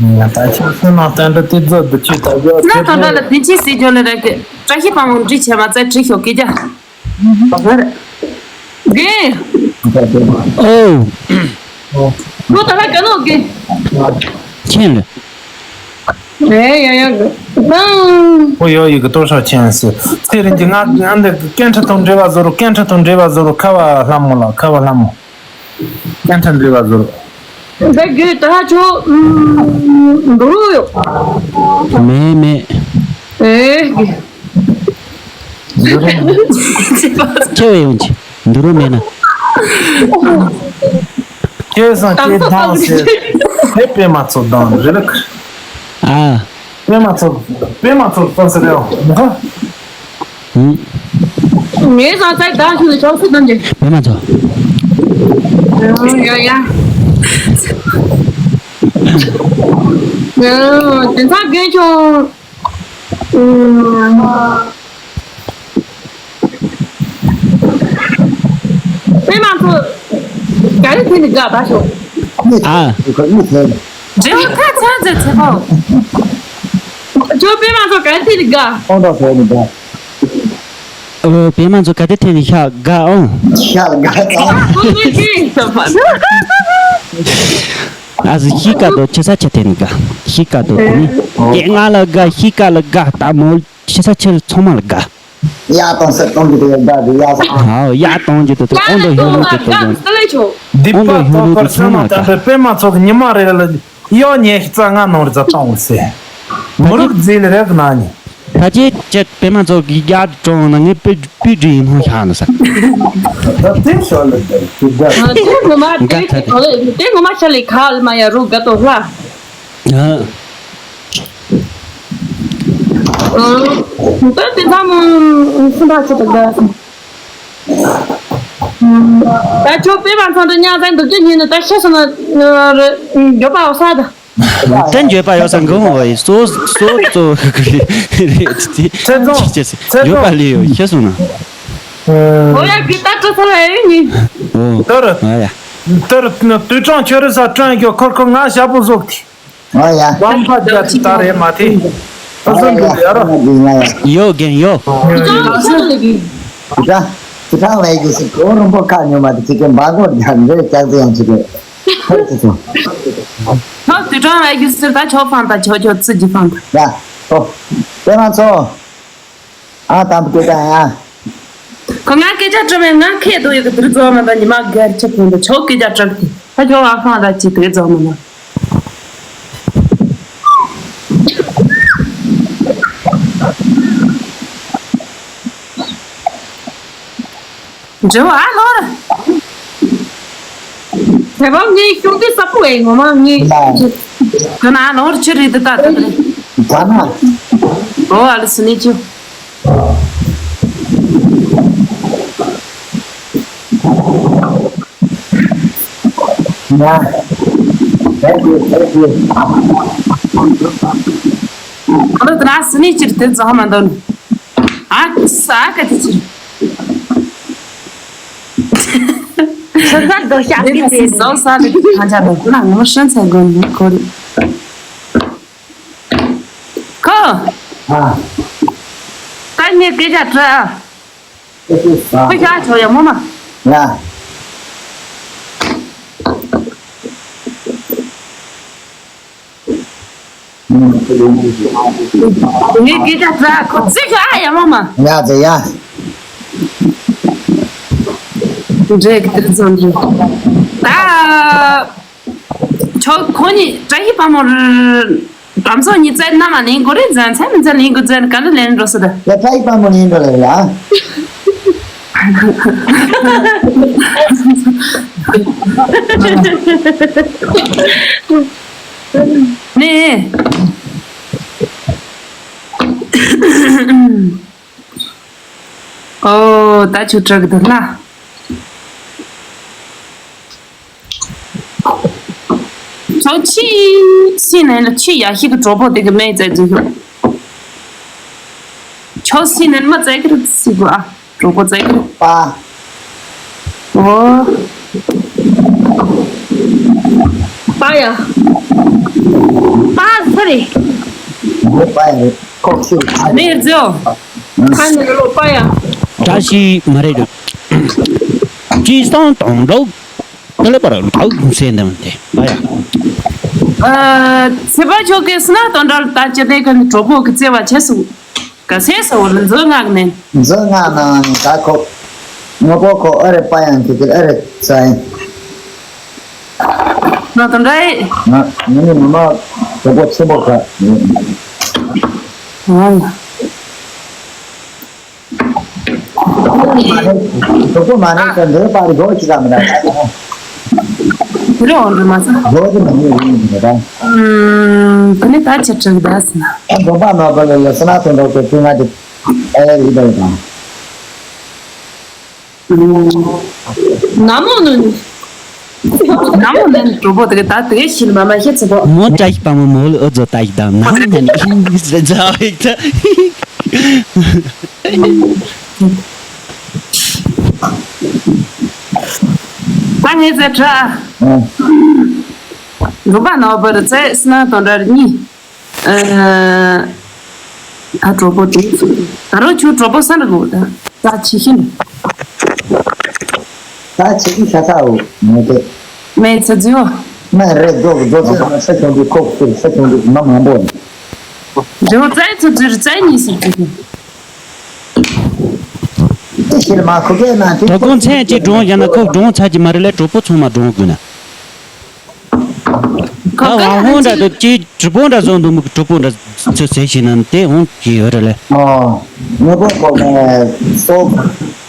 ཡ་ད་ཁྱོད་བསོད་ནམས་དོན་གྲུབ་དེ་བཟོ་འདུག་ཅིག་ད་ཡོད་ཚེ་ཕོ། ན་ད་ལ་དེ་ཅི་སྲིད་བརྗོད་ལ་རེད་གི་བཀྲ་ཤིས་པང་མོ་འདྲི་བྱས་མ་ཚད་བྲིས་ཤོག་སྐད་རྒྱ། རེད། དགེ། ཨོ། ལོ་ད་ལ་ག་ནོ་དགེ། ཁྱེད་ལ། ཨེ་ཡ་ཡ་གི། ཨང་། ཨོ་ཡོ་ཡི་གི་ལྟོ་ཤོག་ཆེན་སི། ཚེ་རིང་གི་ང་ང་འདི་སྐད་འཕྲིན་དང་འབྲེལ་བ་བཟོ་རུ་སྐད་འཕྲིན་དང་འབྲེལ་བ་བཟོ་རུ་ཁ་བ་ལྷ་མོ་ལ་ཁ་བ་ལྷ་མོ། སྐད་འཕྲིན་འབྲེལ་བ་བཟོ་རུ། འདི་གི་ད་ཆོ་འགྲོ་ཡོ། མེད་མེད། ཨེ་གི། ཁྱེད་བས་ཡོང་གི་འདུག་རོ་མེད་ན། ཁྱེད་སང་ཁྱེད་དང་ཟེར་དེ་པད་མ་ཚོ་དང་རེ་ལགས། ཨ། པད་མ་ཚོ་པད་མ་ཚོ་ལྟ་ཟེར་ཡོང་མི་ཁ། ངས་སང་ཚ་དང་ཁྱོད་ལ་ཆོག་སུ་དང་གི། པད་མ་ཚོ། ཡ་ཡ། དེ་ཚ་རྒན་ཆུང་། པད་མ་ཚོ། ག་རེ་དེ་ནི་དགའ་ད་ཤོག་ཨ། འབྲེལ་བ་ཁ་ཚང་ཟེར་ཚེ་པོ། ཇོ་པད་མ་ཚོ་ག་རེ་དེ་ནི་དགའ། ཁོང་དང་ཟེར་ནི་དགའ། ཨོ་པད་མ་ཚོ་ག་དེ་དེ་ནི་ཤ་དགའ་ཨང་། ཤ་དགའ་ཨང་། ཨ་ཟི་ཤི་ཀ་དོ་ཆེ་ས་ཆེ་དེ་ནི་དགའ། ཤི་ཀ་དོ་དེ་ནི། སྐད་ངག་ལ་དགའ་ཤི་ཀ་ལ་དགའ་ད་མོ། ཤི་ས་ཆེར་ཚང་མ་ལ་དགའ། ཡ་གཏོང་སེ་གཏོང་གི་དེ་ཡོད་འདྲ་དེ་ཡ་ས། ཧའོ་ཡ་གཏོང་རྒྱུ་དེ་དེ་ཨོང་དུ་ཧུ་ཧུ་དེ་དེ་ཡོད། འདི་པ་ཏོ་ཕར་སེ་མ་ཏན་པའི་པད་མ་ཚོགས་ཉི་མ་རེ་རེ་ལ་གཡོ་ཉེ་ཤི་རྩ་ལྔ་ནང་རེ་རྩ་གཏོང་སེ། མི་རུག་རྫི་ལ་རེག་ན་ནི། ད་ཅི་ཅེ་པད་མ་ཚོགས་ཀྱི་རྒྱ་དུ་གྲོང་ན་ངས་པི་པི་ཀྲི་ཡིན་ཧོང་ཤ་ན་ས། ད་དེ་ཤོ་ལ་དེ་དེ་དེ་ངོ་མ་དེ་དེ་ངོ་མ་ཤ་ལི་ཁ་ལ་མ་ཡ་རུག་ག་ཏོ་ལ། ཨ། ད་དེ་ཚང་མ་སུ་འདྲ་ཆེ་དུ་དགའ་སོང་། ད་ཁྱོད་པེ་མ་ཚང་དུ་ཉག་ཚང་འདུག་རྒྱུ་ཉིན་ནི་ད་ཤེས་སོང་ན་འགྱོད་པ་འོ་ས་ད། ད་འགྱོད་པ་ཡོད་ས་འགོ་འོ་ཡི་སོ་སོ་སོ་རེད་དེ། ཚེ་རྫོང་ཚེ་རྫོང་འགྱོད་པ་ལས་ཡོད་ཤེས་སོང་ན། འོ་ཡ་གི་ད་ཀྲི་ཚོ་ལ་ཡོད་ནི། འོ་ཏར་ཨ་ཡ། ཏར་དུས་གྲངས་ཁྱོད་རེ་ས་ཀྲང་གི་ཁོར་ཁོ་ང་ཞབས་པོ་བཟོ་གི། ཨ་ཡ། ལམ་པ་རྒྱ་ཆི་ད་རེད་མ་ཐེ། ཨ་ཟོན་དུ་ཡ་རོ། ཡོ་རྒན་ཡོ། ཅི་ཅང་ལས་གི། ཅི་ཅང་ལས་གི་སི་གོ་རོམ་པོ་ཁ་ཉོ་མ་དེ་ཅི་ཀེ་འབའ་གོ་རྒྱ་འདྲེ་ཅག་ཏུ་ཡང་ཅི་ཀེ། ཧོ་ཅི་ཚོ། ཧོ་དུ་ཅང་ལས་གི་སི་ད་ཆོ་ཕང་ད་ཆོ་ཆོ་ཙི་ཅི་ཕང་ད། ཡ། ཧོ། དེ་མ་ཚོ། ཨ་དམ་པ་སྐད་ཆ་ཡ། ཁོ་ང་སྐད་ཆ་དྲི་བས་ང་ཁེ་དོ་ཡི་གི་དུར་རྫོགས་མ་ད་ཉི་མ་སྒར་ཆེ་ཁོང་དུ་ཆོག་སྐད་ཆ་དྲི་གི་ད་ཁྱོད་ཨ་ཁང་ད་ཅི་དུར་རྫོགས་མ་ད། འཇོ་ཨ་ལོར། དེ་བ་ངའི་ཤུགས་དེ་ས་པོ་ཨེ་ངོ་མ་ངའི། ད་ན་ལོར་ཆི་རེད་ད་ད་ད་རེད། ད་ན། ཨོ་ཨ་ལི་སི་ནི་ཅི། ཡ། ཨ་ལོ་ད་ན་སི་ནི་ཅི་རེད་དེ་ཛ་མ་འདོན། ཨ་ས་ཨ་ཀ་ཏི་ཅི། ས་ས་རྡོ་ཤ་ཏི་ཏི། ཟོ་ས་ལི་ཁ་ཆ་རྡོ་ཁོ་ན་ངོ་མ་ཧྲན་ཚ་གོ་ནི་ཁོ་རི། ཁོ། ཨ། ད་ངས་སྐད་ཆ་དྲི་ཨ། ཁོ་ཤ་ཆོ་ཡ་མོ་མ། ཡ། ངས་སྐད་ཆ་དྲ་ཁོ་ཚིག་ཨ་ཡ་མོ་མ། ཡ་ཛེ་ཡ། འདྲེ་གི་དེར་ཙམ་རེད། ད་ཆོག་ཁོ་གཉིས་བཀྲ་ཤིས་དཔལ་མོ་རེད། དམ་ཚོགས་གཉིས་བཙལ་ན་མ་ལེན་དགོས་རེད། འཛན་ཚན་མི་འཛན་ལེན་དགོས་འཛན་ག་འདྲ་ལེན་འགྲོ་ས་ད། ཡ་བཀྲ་ཤིས་དཔལ་མོ་ལེན་འགྲོ་ལེ་ཡ། ནས། ཨོ་ད་ཆུ་དྲག་འདུག་ལ། ཚོ་ཆི་སི་ནན་ལ་ཆི་ཡ་ཤི་གི་གྲོགས་པོ་དེ་གི་མེ་བཙལ་འཛུལ་ཤོག་ཆོ་སི་ནན་མ་བཙལ་གི་རུ་སི་གོ་ཨ། གྲོགས་པོ་བཙལ་གི་རུ། པ། ཨོ། པ་ཡ། པ་ཚ་རེད། ངའི་པ་ཡ་རེད། ཁོག་ཤུ། མེ་རྫོ། ཁ་ནས་ལོ་པ་ཡ། བཀྲ་ཤིས་མ་རེད། ཅི་སང་དང་འགྲོ། ད་ལེ་པར་ལག་སེ་འདམ་དེ་ཨ་ཡ། ཨ། ཚེ་པ་མཆོག་གིས་སྣ་དོན་འདྲ་ལ་ད་ཅི་ནས་ག་ནི་གྲོགས་པོ་གི་བརྩེ་བ་བྱས་སོང་། ག་སེ་ས་འོ་ལ་མཛོད་ངག་ནས། མཛོད་ངག་ནང་ནས་ད་ཁོ། ངོ་པོ་ཁོ་ཨ་རེ་པ་ཡང་གི་གི་ཨ་རེ་ས་ཡིན། སྣ་དོན་འདྲ་ཡི། ང་ངི་ནི་མ་མ་གྲོགས་པོ་ཆེན་པོ་ག་ཨ་ཡ། གྲོགས་པོ་མ་ནས་ཀྱང་འདིར་པར་སྒོ་ཅི་ག་མི་འདྲ། དེ་རུ་འོང་འགྲོ་མ་ཚང་། སྒོ་དེ་མ་ནས་ཡིན་མི་འདྲ། ཨུམ། དེ་ནི་ད་ཆ་དྲག་ད་ཟེར་ན། ཨ་འགྲོ་པ་མ་པ་ལ་ལ་ས་ན་དོན་འགྲོ་གི་དུས་ང་དེ་ཨེ་རི་ད་ཡི་དང་། ཨུམ། ན་མོ་ནུ་ནི། ན་མོ་ནུ་ནི་གྲོགས་པོ་དེ་ག་ད་དེ་ཤིན་མ་མ་ཤེས་ཚེ་པོ། མོ་བཀྲ་ཤིས་པ་མོ་མོ་ལ་ཨོ་ཛོ་ད་ཡི་དང་ན་མོ་ནུ་ནི་ཟེར་ཛ་ཡི་ད། ད་ངས་ཟེར་དྲ། འགྲོ་པ་ནོར་བར་བཙལ་སྣ་དང་འདྲ་གཉིས། ཨ། ད་གྲོགས་པོ་དེ། ད་རུང་ཁྱོད་གྲོགས་པོ་ས་འདྲ་གོ་ད། ད་ཆི་ཤི་ནི། ད་ཆི་ཤི་ཤ་ཚ་འོ་མེད་དེ། མེད་ཚ་ཛིའོ། མ་རེད་རྡོ་རྡོ་ཚོད་མ་ས་ཆུང་དུ་ཁོག་ཚོད་ས་ཆུང་དུ་མ་མང་པོ། རེ་བ་བཙལ་ཚོད་ཚོད་བཙལ་གཉིས་སུ་ཚོད། ད་གོང་མཚན་གཅིག་འགྲོ་བཞག་ན་ཁོ་འགྲོ་ཚར་གྱི་མ་རེད་ལས་གྲོགས་པོ་ཚང་མ་འགྲོ་དགོས་ན། ད་ཝང་ཧོང་འདྲ་དུ་ཅི་གྲུ་པོ་འདྲ་བཟོ་འདུག་མི་གྲུ་པོ་འདྲ་ཚོད་ཟེར་ཞིག་ན་དེ་འོང་གི་ཡོད་རེད་ལས། ཨོ། ངོ་པོ་ཁོ་ནས་སོག་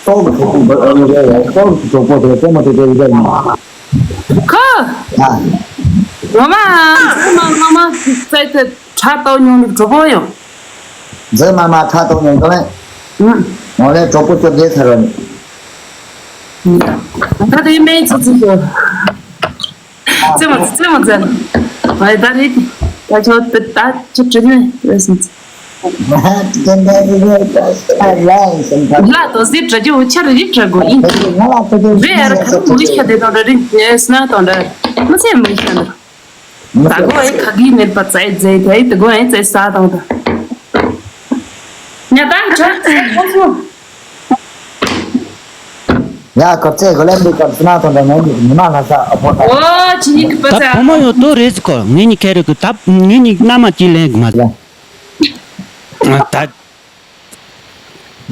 སོག་གི་གྲུ་པོ་འདྲ་ཡོད་རེད། སོག་གི་གྲུ་པོ་དེ་ལྟད་མོ་དེ་དེ་ཡོད་རེད། ཁོ། ཨ། ངོ་མ་ཚང་མ་ངོ་མ་བཙལ་ཏེ་ཁྲ་བཏོག་མྱོང་ནི་གྲུ་པོ་ཡོད། མཛེས་མ་མ་ཁྲ་གཏོང་ཡོང་གི་མེད། ཨུམ། ངོ་ལས་གྲོགས་པོ་ཚོ་བསྡད་ཚར་བ་ནི། ད་དེ་སྨན་ཚིག་ཚིག་ཡོད། རྩེད་མོ་རྩེད་མོ་རྩེད། ཨ་ད་རེད། ད་ཆོག་ད་ད་ཆོག་དྲི་ནས་རེད་སོང་། ལ་དོ་ཟི་དྲི་རྒྱུ་འུ་ཆར་རི་དྲི་དགོས་ཡིན། རེད་ཨ་ར་ཁ་མུ་ལི་ཤ་དེ་དང་རེ་རིང་དེ་སྣ་དང་འདྲ་མི་ཚེ་མི་ཤ་འདྲ། ད་གོ་ཨེ་ཁ་གི་མེད་པ་ཙའི་ཙའི་དེ་དེ་གོ་ཨེ་ཙའི་ས་དང་ད། ཉ་ད་ཁྲ་ཁོ་སོ། ཡ་ཁོ་ཚེ་གོ་ལེན་འདི་ཁར་སྣ་དང་འདྲ་ངའི་མི་མ་ལ་ས་ཨ་ཕོ་ད། ཨོ་ཅི་ནི་གི་པ་ད་ཚ། བུ་མོ་ཡོད་དོ་རེད་ཟེར་གོ། ངེད་གཉིས་ཁེ་རེ་གི་ད་ངེད་གཉིས་མནའ་མ་ཅི་ལེན་གི་མ་ཟེར། ད།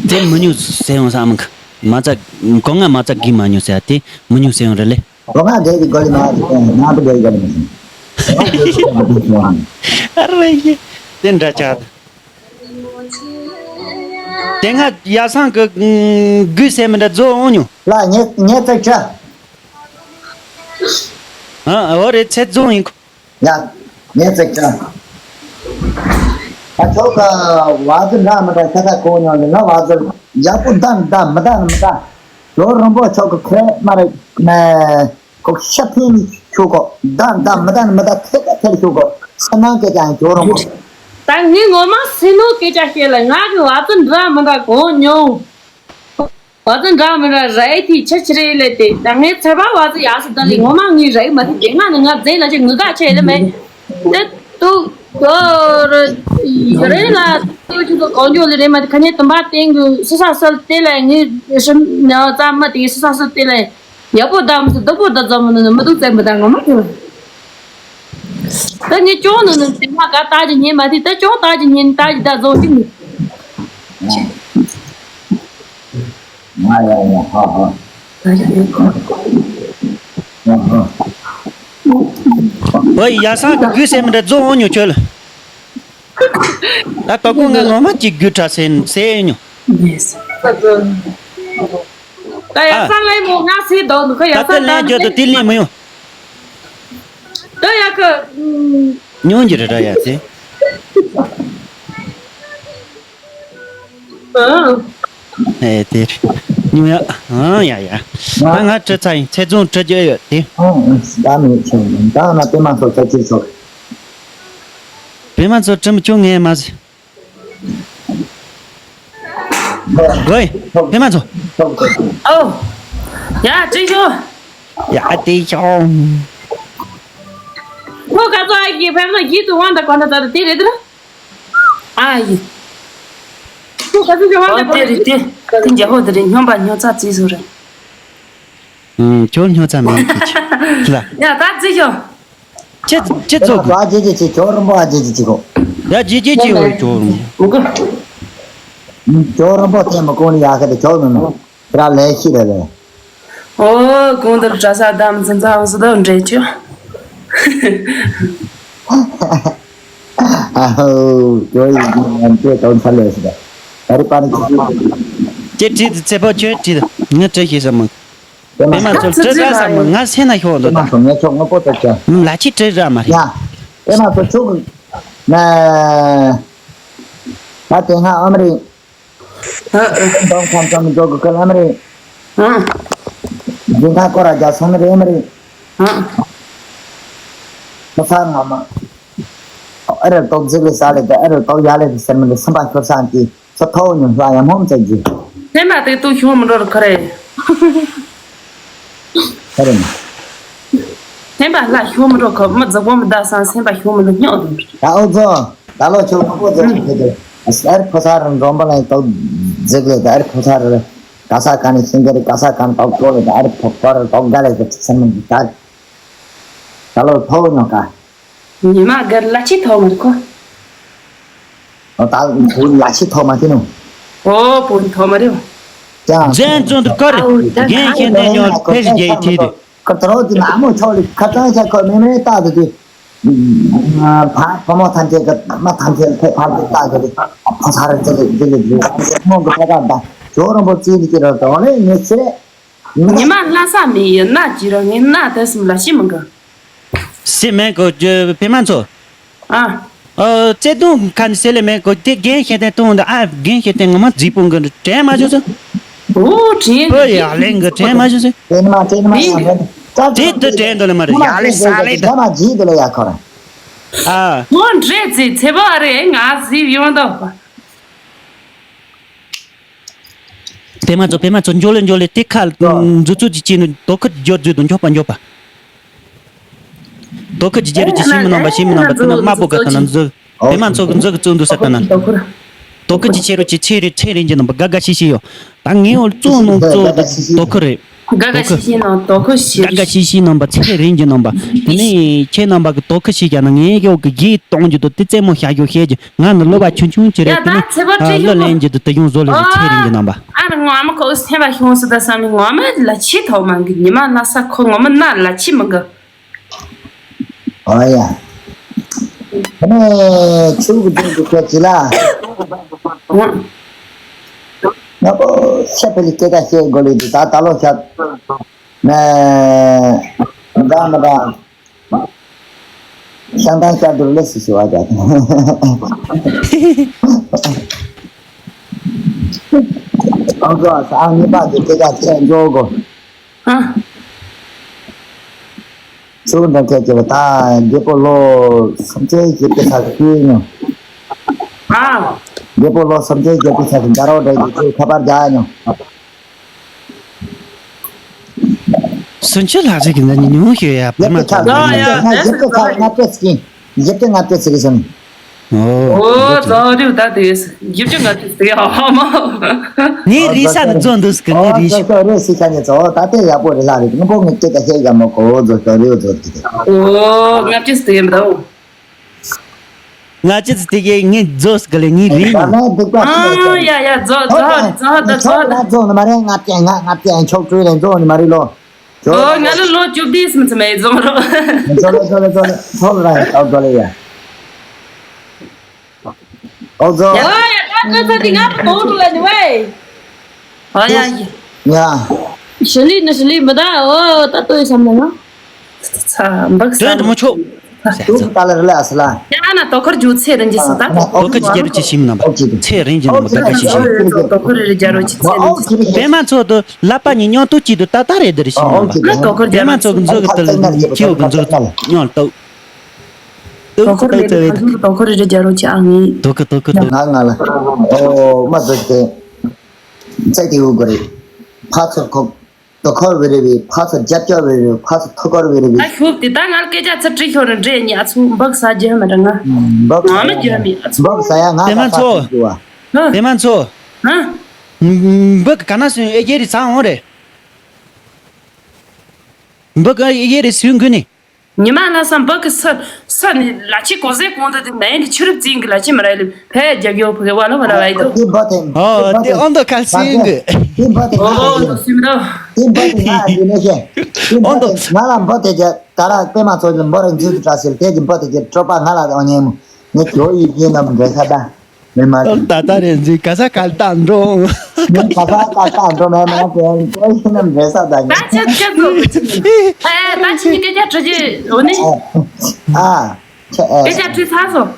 དེ་མི་ཉུ་ཟེར་ཡོང་ས་མི་གི་མ་ཚ། གོ་ང་མ་ཚ་གི་མ་ཉུ་ཟེར་དེ་མི་ཉུ་ཟེར་ཡོང་རེད་ལེ། ལོ་ང་དགེ་གི་གོ་ལི་མ་ང་དུ་དགེ་གི་གོ་ལི་མ་སོང་། ཨ་རེ་ཡེ། དེ་འདྲ་ཆགས། དེ་སྔ་ཡ་སང་གི་གུས་སེ་མི་འདྲ་རྫོ་འོང་ཉུ། ལ་ངེ་ངེ་ཚེ་ཆ། ཨ་འོ་རེད་ཚེ་རྫོང་ཡིན། ཡ། ངས་ཙིག་ཀྱང་། ད་ཁྱོད་ཀ་བ་ཚོ་འདྲ་མི་འདྲ་ཁ་ཁ་གོ་མྱོང་ནས་ང་བ་ཚོ་ཡག་པོ་འདང་འདང་མི་འདང་མི་འདང་། ཇོ་རིན་པོ་མཆོག་གི་ཁོས་མ་རེད་མ། ཁོ་ཤ་ཕན་ནི་ཁྱོད་གོ་འདང་འདང་མི་འདང་མི་འདང་ཐད་ཀ་ཐད་ཁྱོད་གོ་སེ་ནང་སྐད་ཀྱང་ཇོ་རིན་པོ། ད་ངས་ངོ་མ་སེ་ནོ་སྐད་ཆ་བཤད་ལ་ང་གི་བ་ཚོ་འདྲ་མི་འདྲ་གོ་མྱོང་། བ་ཚོ་འདྲ་མི་འདྲ་རའི་ཐི་ཆ་ཆི་རེ་ལས་ཏེ་ད་ངའི་ཚེ་བ་བ་ཚོ་ཡག་སི་ད་ལི་ངོ་མ་ངའི་རའི་མ་ཐི་དེ་ང་ནི་ང་རྫས་ལ་ཆེ་ངུ་ག་ཆེ་ལེ་མེ་ཏེ་ཏུ་ཏོ་ར་རེ་ལ་ཏུ་ཆུ་ཏོ་གང་ཇོ་ལི་རེ་མ་ཐི་ཁ་ཉེ་དུམ་པ་ཏེང་གུ་སི་ས་སལ་ཏེ་ལ་ངའི་ཤམ་ཉ་ཙམ་མ་ཏེ་སི་ས་སལ་ཏེ་ལ་ཡག་པོ་ད་མི་སི་སྡུག་པོ་ད་ཙམ་མི་ནི་མི་སྡུག་ཙམ་མི་ད་ངོ་མ་ཏེ་ལ། ད་ངས་ཅོང་ནང་ནས་དེ་མ་ག་ལྟ་ཅི་ཉན་མ་དེ་ད་ཅོང་ལྟ་ཅི་ཉན་ལྟ་ཅི་ད་བཟོ་ཅི་མི། ང་ཡ་ཡ་ཧ་ཧ། ཧ་ཧ། ཝེ་ཡ་སང་གི་གུས་སེ་མི་འདྲ་རྫོ་འོང་ཉོ་ཁྱོད་ལ། ད་ད་ཀོ་ང་ངོ་མ་ཅིག་རྒྱུ་ཁྲ་སེ་སེ་ཉོ། ཡེས། ད་ཡ་ས་ལེ་མོ་ང་སེ་དོ་འདུག་ཡ་ད་ས་དེ་ལེན་ད་རྒྱུ་དུ་དེ་ལེན་མི་ཡོང་། ད་ཡ་ཁ། ཉོན་གྱི་རེད་ད་ཡ་དེ། ཨ། ཨེ་དེ། ཉོ་ཡ། ཨ་ཡ་ཡ། ད་ང་ཁྲི་ཚ་ཡིན་ཚེ་རྫོང་ཁྲི་རྒྱུ་ཡོད་དེ། ཨ་ད་མི་ཆེ་ད་ང་པད་མ་ཚོ་ཚ་ཅིག་ཚོ། པད་མ་ཚོ་ཁྲི་མི་ཆུང་ངས་མ་ཟེར། ཝེ། པད་མ་ཚོ། ཨོ། ཡ་ཅི་ཤོ། ཡ་ཏི་ཤོ། ཁོ་ག་ཚོད་ཨ་ཀི་ཕན་ན་གི་ཏུ་ཝང་ད་གོ་ན་ད་དེ་རེད་དེ། ཨ་ཡི། ཁོ་ག་ཚོད་ཀྱི་ཝང་ད་གོ་ན་དེ་རེད་དེ། དེ་འཇའ་ཧོ་དེ་རེད་སྨྱོན་པ་སྨྱོ་ཚ་རྩིས་བཟོ་རེད། ཁྱོད་སྨྱོ་ཚ་མེད་ཀི་ཆི་ལ། ཡ་ད་རྩིས་ཤོ། ཅི་ཅི་ཚོགས་ཀྱི། ཨ་ཇེ་ཇེ་ཅི་ཇོ་རིན་པོ་ཨ་ཇེ་ཇེ་ཅི་གོ། ཡ་ཇེ་ཇེ་ཅི་ཝེ་ཇོ་རིན་པོ། ཇོ་རིན་པོ་དེ་མ་གོང་ནས་ཡ་ཁ་དེ་ཇོ་མི་མ། ཁྱེད་རང་ལས་ཤི་རེད་ལས། ཨོ་གོང་དུ་གྲྭ་ས་དམ་ཚན་ཚང་སུ་དང་འདྲེ་ཆུ། ཨ་ཧོ་ཇོ་ཡི་ང་ཚོས་དོན་ཚ་ལས་ཤི་རེད། ཨ་རི་པ་ནི་ཁྱེད་ཁྲིད་དུ་ཚེ་པོ་ཁྱོད་ཁྲིད་དུ་ང་བྲེལ་ཤེས་ས་མ། པད་མ་ཚོ་བྲེལ་ར་ས་མ་ང་སེམས་ན་ཤོག་འདུག་ད། པད་མ་ཚོ་ངས་ཁྱོད་དངོས་པོ་ལྟ་ཅག་ལ་ཅི་བྲེལ་ར་མ་རེད། ཡ། པད་མ་ཚོ་ཆུ་གི། ན། ད་དེ་སྔ་ཨ་མ་རི། ཨ་ཨ། འདོམ་ཁམས་ཚང་མི་འགྲོ་གི་ཁུལ་ཨ་མ་རི། ཨ། འཛིན་ཁང་སྐོར་ར་རྒྱག་སོང་ནི་རེད་ཨ་མ་རི། ཨ། ཁོ་ཚ་ངོ་མ། ཨ་རི་ཏོག་ཙི་ལས་ས་ལས་དེ་ཨ་རི་ཏོག་ཡ་ལས་དེ་ཟེར་མི་འདི་སེམས་པ་ཤོར་སང་གི། ས་ཐོག་ཉུང་ཤོས་ཡང་མོམ་ཙེ་གི། སེམས་པ་དེ་ཏུ་ཤོར་མི་འགྲོ་རུ་ཁ་རེད། ཁ་རེད་མ། སེམས་པ་ལ་ཤོར་མི་འགྲོ་ཁ་མི་རྫིག་པོ་མི་ད་སང་སེམས་པ་ཤོར་མི་འགྲོ་སྙོག་འགྲོ། ད་ཨོ་ཛོ། ད་ལོ་ཆུ་ཁོ་ཁོ་ཙེ་ཁེ་དེ། ཨ་སེར་ཕོ་ས་རང་འགྲོམ་པ་ལ་ཏོག་ཙེ་གི་ད་ཨར་ཕོ་ས་ར། ག་ས་ག་ནས་ཤིང་གི་རེད་ག་ས་ག་ནས་ཏོག་ཏོག་ལས་ད་ཨར་ཕོ་ཁོ་ར་ཏོག་ག་ལས་ཀི་ཚིག་སེམས་མི་འགྲོ་ད། ད་ལོ་ཐོག་ཉོག་ག་ཉི་མ་གར་ལ་ཆི་ཐོག་མར་ཁོ། ཨོ་ད་བུ་ལ་ཆི་ཐོག་མ་དེ་ནོ། ཨོ་བུ་ཐོག་མ་རེད། ཀྱང་། ཛན་ཙོན་དུ་ཀར། ཨའུ་ད་རྒན་ཁྱེད་འདས་ཉོར་ཕེ་ཞི་རྒྱལ་ཡི་ཐི་དུ། ཁར་ད་རོ་དེ་ན་མོ་ཆོག་ལི་ཁ་ཙང་ཆ་ཁོ་མེ་མེ་ཏག་ཏུ་དེ། ཕ་ཕ་མོ་ཐམས་ཅད་ཀྱི་མ་ཐམས་ཅད་ཕེ་ཕ་དེ་ཏག་ཏུ་དེ། ཕ་ས་ར་ཙི་ལི་ཙི་ལི་ཙི་ལི་མོ་གི་ཕ་ཏག་ད། ཇོ་རིན་པོ་ཙི་ལི་ཀི་ར་ཏོ་ལེ་ངེ་ཚེ། ཉི་མ་ལྷ་ས་མི་ཡི་ན་ཅི་ར་ངའི་ན་དེ་སུམ་ལ་ཤི་མི་འགའ། སི་མེན་གོ་ཇོ་པེ་མ་ཚོ། ཨ། ཨ། བརྩེ་དུང་ཁ་ནས་ཟེར་ལེ་མེད་གོ། དེ་རྒན་ཤེས་ཏེ་བཏུང་འདི། ཨ། རྒན་ཤེས་ཏེ་ངོ་མ་རྫིག་པོ་འགི་འདྲ། དྲན་མ་བྱུང་ཟེར། ཨོ། དྲན་གི། ཨོ་ཡ། ལན་གི་དྲན་མ་བྱུང་ཟེར། དྲན་མ་དྲན་མ། མིང་གི། དེ་དུ་དྲན་འདུག་ལེ་མ་རེད། ཡ་ལེ་ས་ལེ་དུ། དྲན་མ་བྱུང་འདུག་ལེ་ཡ་ཁོ་ར། ཨ། ཁོ་འདྲེ་ཙི་ཚེ་བ་རེད། ང་གཟིགས་ཡོང་དོ། པད་མ་ཚོ། པད་མ་ཚོ། འཇོ་ལེ་འཇོ་ལེ། དེ་ཁ་འཛུལ་ཚུལ་གྱི་ཅི་ནི་དོ་ཁུར་འཇོ་འཛུལ་དུ་འཇོག་པ་འཇོག་པ། དོ་ཁུར་གྱི་རྒྱལ་རུ་ཅི་ཤི་མི་རྣམ་པ། ཤི་མི་རྣམ་པ། དེ་ན་དམར་པོ་ག་ཐ་ན་འཛུལ། པད་མ་ཚོ་གི་འཛུལ་གི་བཙོན་དུ་ས་ཐ་ན། དོ་ཁུར་གྱི་ཆེ་རུ་ཅི་ཚེ་རིང་ཚེ་རིང་གི་རྣམ་པ་དགའ་དགའ་ཤི་ཤི་ཡོད། ད་ངའི་འོལ་གཙོ་ནོ་གཙོ་དོ་ཁུར་རེད། དགའ་དགའ་ཤི་ཤི་ནང་དོ་ཁུར་ཤི་རེད། དགའ་དགའ་ཤི་ཤི་རྣམ་པ། ཚེ་རིང་གི་རྣམ་པ། དེ་ནས་ཁྱེད་རྣམ་པ་གི་དོ་ཁུར་ཤི་རྒྱ་ན་ངའི་གི་འོག་གི་གི་གཏོང་རྒྱུ་དོ། དེ་རྩེད་མོ་བྱ་རྒྱུ་བྱེད་རྒྱུ། ང་ནི་སློབ་པ་ཆུང་ཆུང་ཅི་རེད། ཡ། དེ་ནས་ད་ཚེ་བ་ཨ། བཀྲ་ཤིས་སློབ་ལེན་རྒྱུ་དེ་དེ་ཡོང་བཟོ་ལེ་རེད། ཨ། ཚེ་རིང་གི་རྣམ་པ། ཨ་ནི་ངོ་མ་ཁོ་སེམས་པ་ཤོང་སུ་ད་བསམ་ནི། ངོ་མ་ལ་ཆི་ཐོག་མ་གི་ཉི་མ་ལ་ས་ཁོ་ངོ་མ་ན་ལ་ཆི་མི་གི། ཨོ་ཡ། དེ་ནས་ཆུ་གི་དུང་གི་ཁྱོད་ཅི་ལ། ང་པོ་ཤ་ཕེ་ལི་སྐད་ཆ་བཤད་དགོས་ལེ་དུ། ད་ད་ལོ་ཤ་ནས་འདྲ་མི་འདྲ། ཤང་ཐང་ཤར་དུ་ལེ་སི་ཤི་བ་ཀྱ། ཨང་ཙོ་ཨ་ས་ཨང་གཉིས་པ་དེ་སྐད་ཆ་བཤད་འཇོག་གོ། ཨ། ཚུར་འདྲ་ཁྱེད་ཀྱི་ད་རྒད་པོ་ལོ་སུམ་ཅུ་བཞི་བཅུ་ཚ་ཤུལ་ཉོ། ཨ། རྒད་པོ་ལོ་སུམ་ཅུ་བཞི་བཅུ་ཚ་ཤུལ་འདྲ་རོ་འདྲ་ཡི་ཚུལ་ཁ་པར་རྒྱག་ཉོ། སུམ་ཅུ་ལྷག་ཅིག་གི་འདི་ཉུང་ཤོས་ཡ། བྱས་མ་ཚར་ཡ་ཡ། བྱས་མ་ཚར་ཡ། བྱས་མ་ཚར་ཡ། ཨོ། བྱས་མ་ཚར་ཡ། ཨོ། རྫོགས་རིགས་ད་དེ་ཡོད་ཟེར། བཞི་བཅུ་ང་བཅུ་ཟེར་ཡ་ཨ་མ། ངའི་རེ་ས་ནི་རྫོགས་འདུག་ཟེར་གི། ངའི་རེ་ཞུ། རྫོགས་རེད་ཟེར་ཁ་ཉེ་ཚོ། ད་ལྟའི་ཡག་པོ་རེད་ལ་རེད། དངོས་པོ་ངས་སྐད་ཆ་བཤད་ཡ་མོ་གོ། རྫོགས་རྫོགས་རེད། རྫོགས་རེད། ཨོ། ལྔ་བཅུ་ཟེར་ཡ་མི་འདུག། ལྔ་བཅུ་ཟེར་དེ་གས་ངས་རྫོགས་ཟེར་གི་ལེ། ངའི་རེ་ཡིན། ཨ་ཡ་ཡ། རྫོགས་རྫོགས་རེད། རྫོགས་ད་རྫོགས་ད། རྫོགས་ན་མ་རེད། ལྔ་བཅུ་ལྔ་ལྔ་བཅུ་ཆོག་གྲོས་རེད། རྫོགས་ནི་མ་རེད་ལོ། ཨོ། ང་ལ་ལོ་བཅུ་བདུན་ཙམ་ཙམ་ཡིན་རྫོགས་རོགས། ཙོ་ལེ་ཙོ་ལེ་ཙོ་ལེ་ཙོ་ལེ་ར་ཡ། ཨོ་ཙོ། ཡ་ཡ། ད་ཁ་ཚ་དེ་ང་གཏོང་འགྲོ་ལ་ནི་ཝེ། ཨོ་ཡ་ཡ། ཡ། ཞི་ལི་ནི་ཞི་ལི་མི་ད། ཨོ་ད་ལྟོས་བསམ་ན་ང་། ཚ་འབག་ས་དོན་དུ་མི་ཆོག། ཏུ་ཏ་ལ་རི་ལ་ཨ་སི་ལ། ཡ་ཨ་ན་དོ་ཁུར་རྒྱུ་ཚེ་རིང་གི་སུ་ད། དོ་ཁུར་རྒྱལ་རུ་ཅི་ཤིམ་ནམ་པ། ཚེ་རིང་གི་ནམ་པ་ད་ག་ཤི་ཤི། དོ་ཁུར་རི་རྒྱལ་རུ་ཅི་ཚེ་རིང་གི། པད་མ་མཚོ་དུ་ལ་པ་ཉི་ཉོ་ཏུ་ཅི་དུ་ཏ་ཏ་རེ་དི་རི་ཤིམ་ནམ་པ། ང་དོ་ཁུར་རྒྱལ་པད་མ་མཚོ་གི་མཛུ་གི་ཏུ་ལ་ཉི་ཁྱེའུ་གི་མཛུ་གི་ཉོ་ལ་ཏུ། ཏུ་ཏུ་ཏུ་ཏུ། དོ་ཁུར་རི་རྒྱལ་རུ་ཅི་ཨ་ངི། དོ་ཁུར་དོ་ཁུར་དོ། ང་ང་ལ། ཨོ་མ་དོ་ཏེ། ཚེ་དེ་འུ་གོ་རེ། ཕ་ཚུར་ཁོ། དོ་ཁོར་བེ་རེ་བེ། ཕ་ཚོ་རྒྱབ་སྐྱོར་བེ་རེ་བེ། ཕ་ཚོ་ཐུགས་ཁོར་བེ་རེ་བེ། ད་ཤུགས་དེ་ད་ང་སྐད་ཆ་ཚིག་ཁྲི་ཤོར་རེ་འདྲེ་ཉ་ཚུ་འབག་ས་རྒྱ་མ་འདྲ་ང་། འབག་ང་མི་རྒྱ་མི་ཨ་ཚུ། འབག་ས་ཡ་ང་། པད་མ་མཚོ། ཧ། པད་མ་མཚོ། ཧ། འབག་ག་ན་སུན་ཨེ་རྒྱ་རི་ཚང་འོང་རེ། འབག་ཨེ་རྒྱ་རི་སུན་གུ་ནི། ཉི་མ་ལ་སང་འབག་གི་ས་ས་ནི་ལ་ཆི་གོ་ཟེ་གོང་དུ་དེ་ནས་འདི་ཆུ་རུབ་རྩིང་གི་ལ་ཆི་མ་ར་ལི་ཕེ་རྒྱབ་ཡོ་ཕ་གི་བ་ལ་བ་ལ་བ་ཡི་དོ། དེ་འབག་དེ། ཨོ་དེ་ཨོན་དོ་ཁ་སིང་གི། དེ་འབག་དེ་ང་ཨོ་ལ་སུ་མི་དོ། དེ་འབག་དེ་ང་ལ་དེ་ནས་ཤེ། དེ་འབག་དེ་ང་ལ་འབག་དེ་རྒྱ་ད་ར་པད་མ་མཚོ་གི་འབག་རིང་འཛུལ་དུ་བཀྲ་ཤིས་དེ་གི་འབག་དེ་གི་གྲོད་པ་ང་ལ་ཨོ་ཉེ་མོ་ངས་གྱོ་ཡི་གི་ནམ་འདྲེ་ས་ད། མེ་མ། ད་ད་རེ་འཛི་ག་ས་ག་ལ་ཏང་འགྲོ། མེ་ག་ས་ག་ལ་ཏང་འགྲོ་མེ་མ་དེ་ཀོ་ཤི་ནམ་རེ་ས་ད་ད་ཆ་ཆ་ཚོ། ཨེ་ད་ཆི་ནི་སྐད་ཆ་དྲི་རྒྱུ་འོ་ནི། ཨ། ཆ་ཨེ། སྐད་ཆ་དྲི་ཚར་སོང་།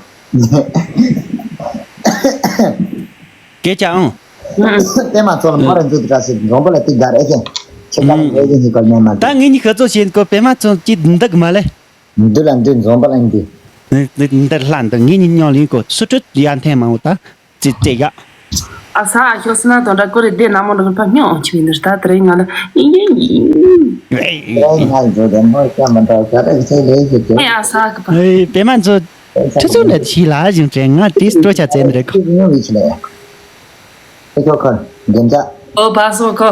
སྐད་ཆ་ཨང་། པད་མ་མཚོ་ལ་མོ་ར་འཛུལ་དུ་བཀྲ་ཤིས་འཛོམས་པོ་ལ་ཏི་དགའ་རེ་ཤེ། ཆེ་ཀ་ལ་རེ་ཡིན་ཧི་ཀོ་མེ་མ། ད་ངེད་གཉིས་ཁ་ཚོ་བྱེད་ཀོ་པད་མ་མཚོ་ཅི་འདུག་མ་ལེ། འདི་ལ་འདི་འཛོམས་པ་ལ་འདི། འདི་འདི་ལྷ་འདི་ངེད་གཉིས་མཉམ་ལ་ཡིན་གོ། སུ་ཁྲིད་ཡ་འཐེན་མང་བོ་ད་ཙི་ཙི་ཡ། ཨ་ས་ཨ་ཞོ་སི་ན་དོན་དྲ་ཀོ་རེ་བསྡད་ན་མོ་འགྲོ་གི་ཕ་སྨྱོ་ཆི་མི་འདུག་ད་དེ་རིང་ང་ལ་ཡིན་ཡིན་ཡིན། ཨེ་ང་འགྲོ་དེ་མོ་སྐྱ་མ་འདྲ་ས་རེ་ཚེ་ལས་ཞིག་ཅེ། ཨེ་ཨ་ས་གི་པ། ཨེ་པད་མ་མཚོ། ཁྲི་ཚོ་ནས་ཕྱི་ལ་བཞིན་དྲན་ང་དེ་སྤྲོ་ཆ་བཙན་རེད་གོ། ཉུང་བའི་ཆི་ལ་ཡ། ཁྱོད་ཁྱོད་ཁར་འདེམས་བྱ། ཨོ་བ་སོ་ཁོ།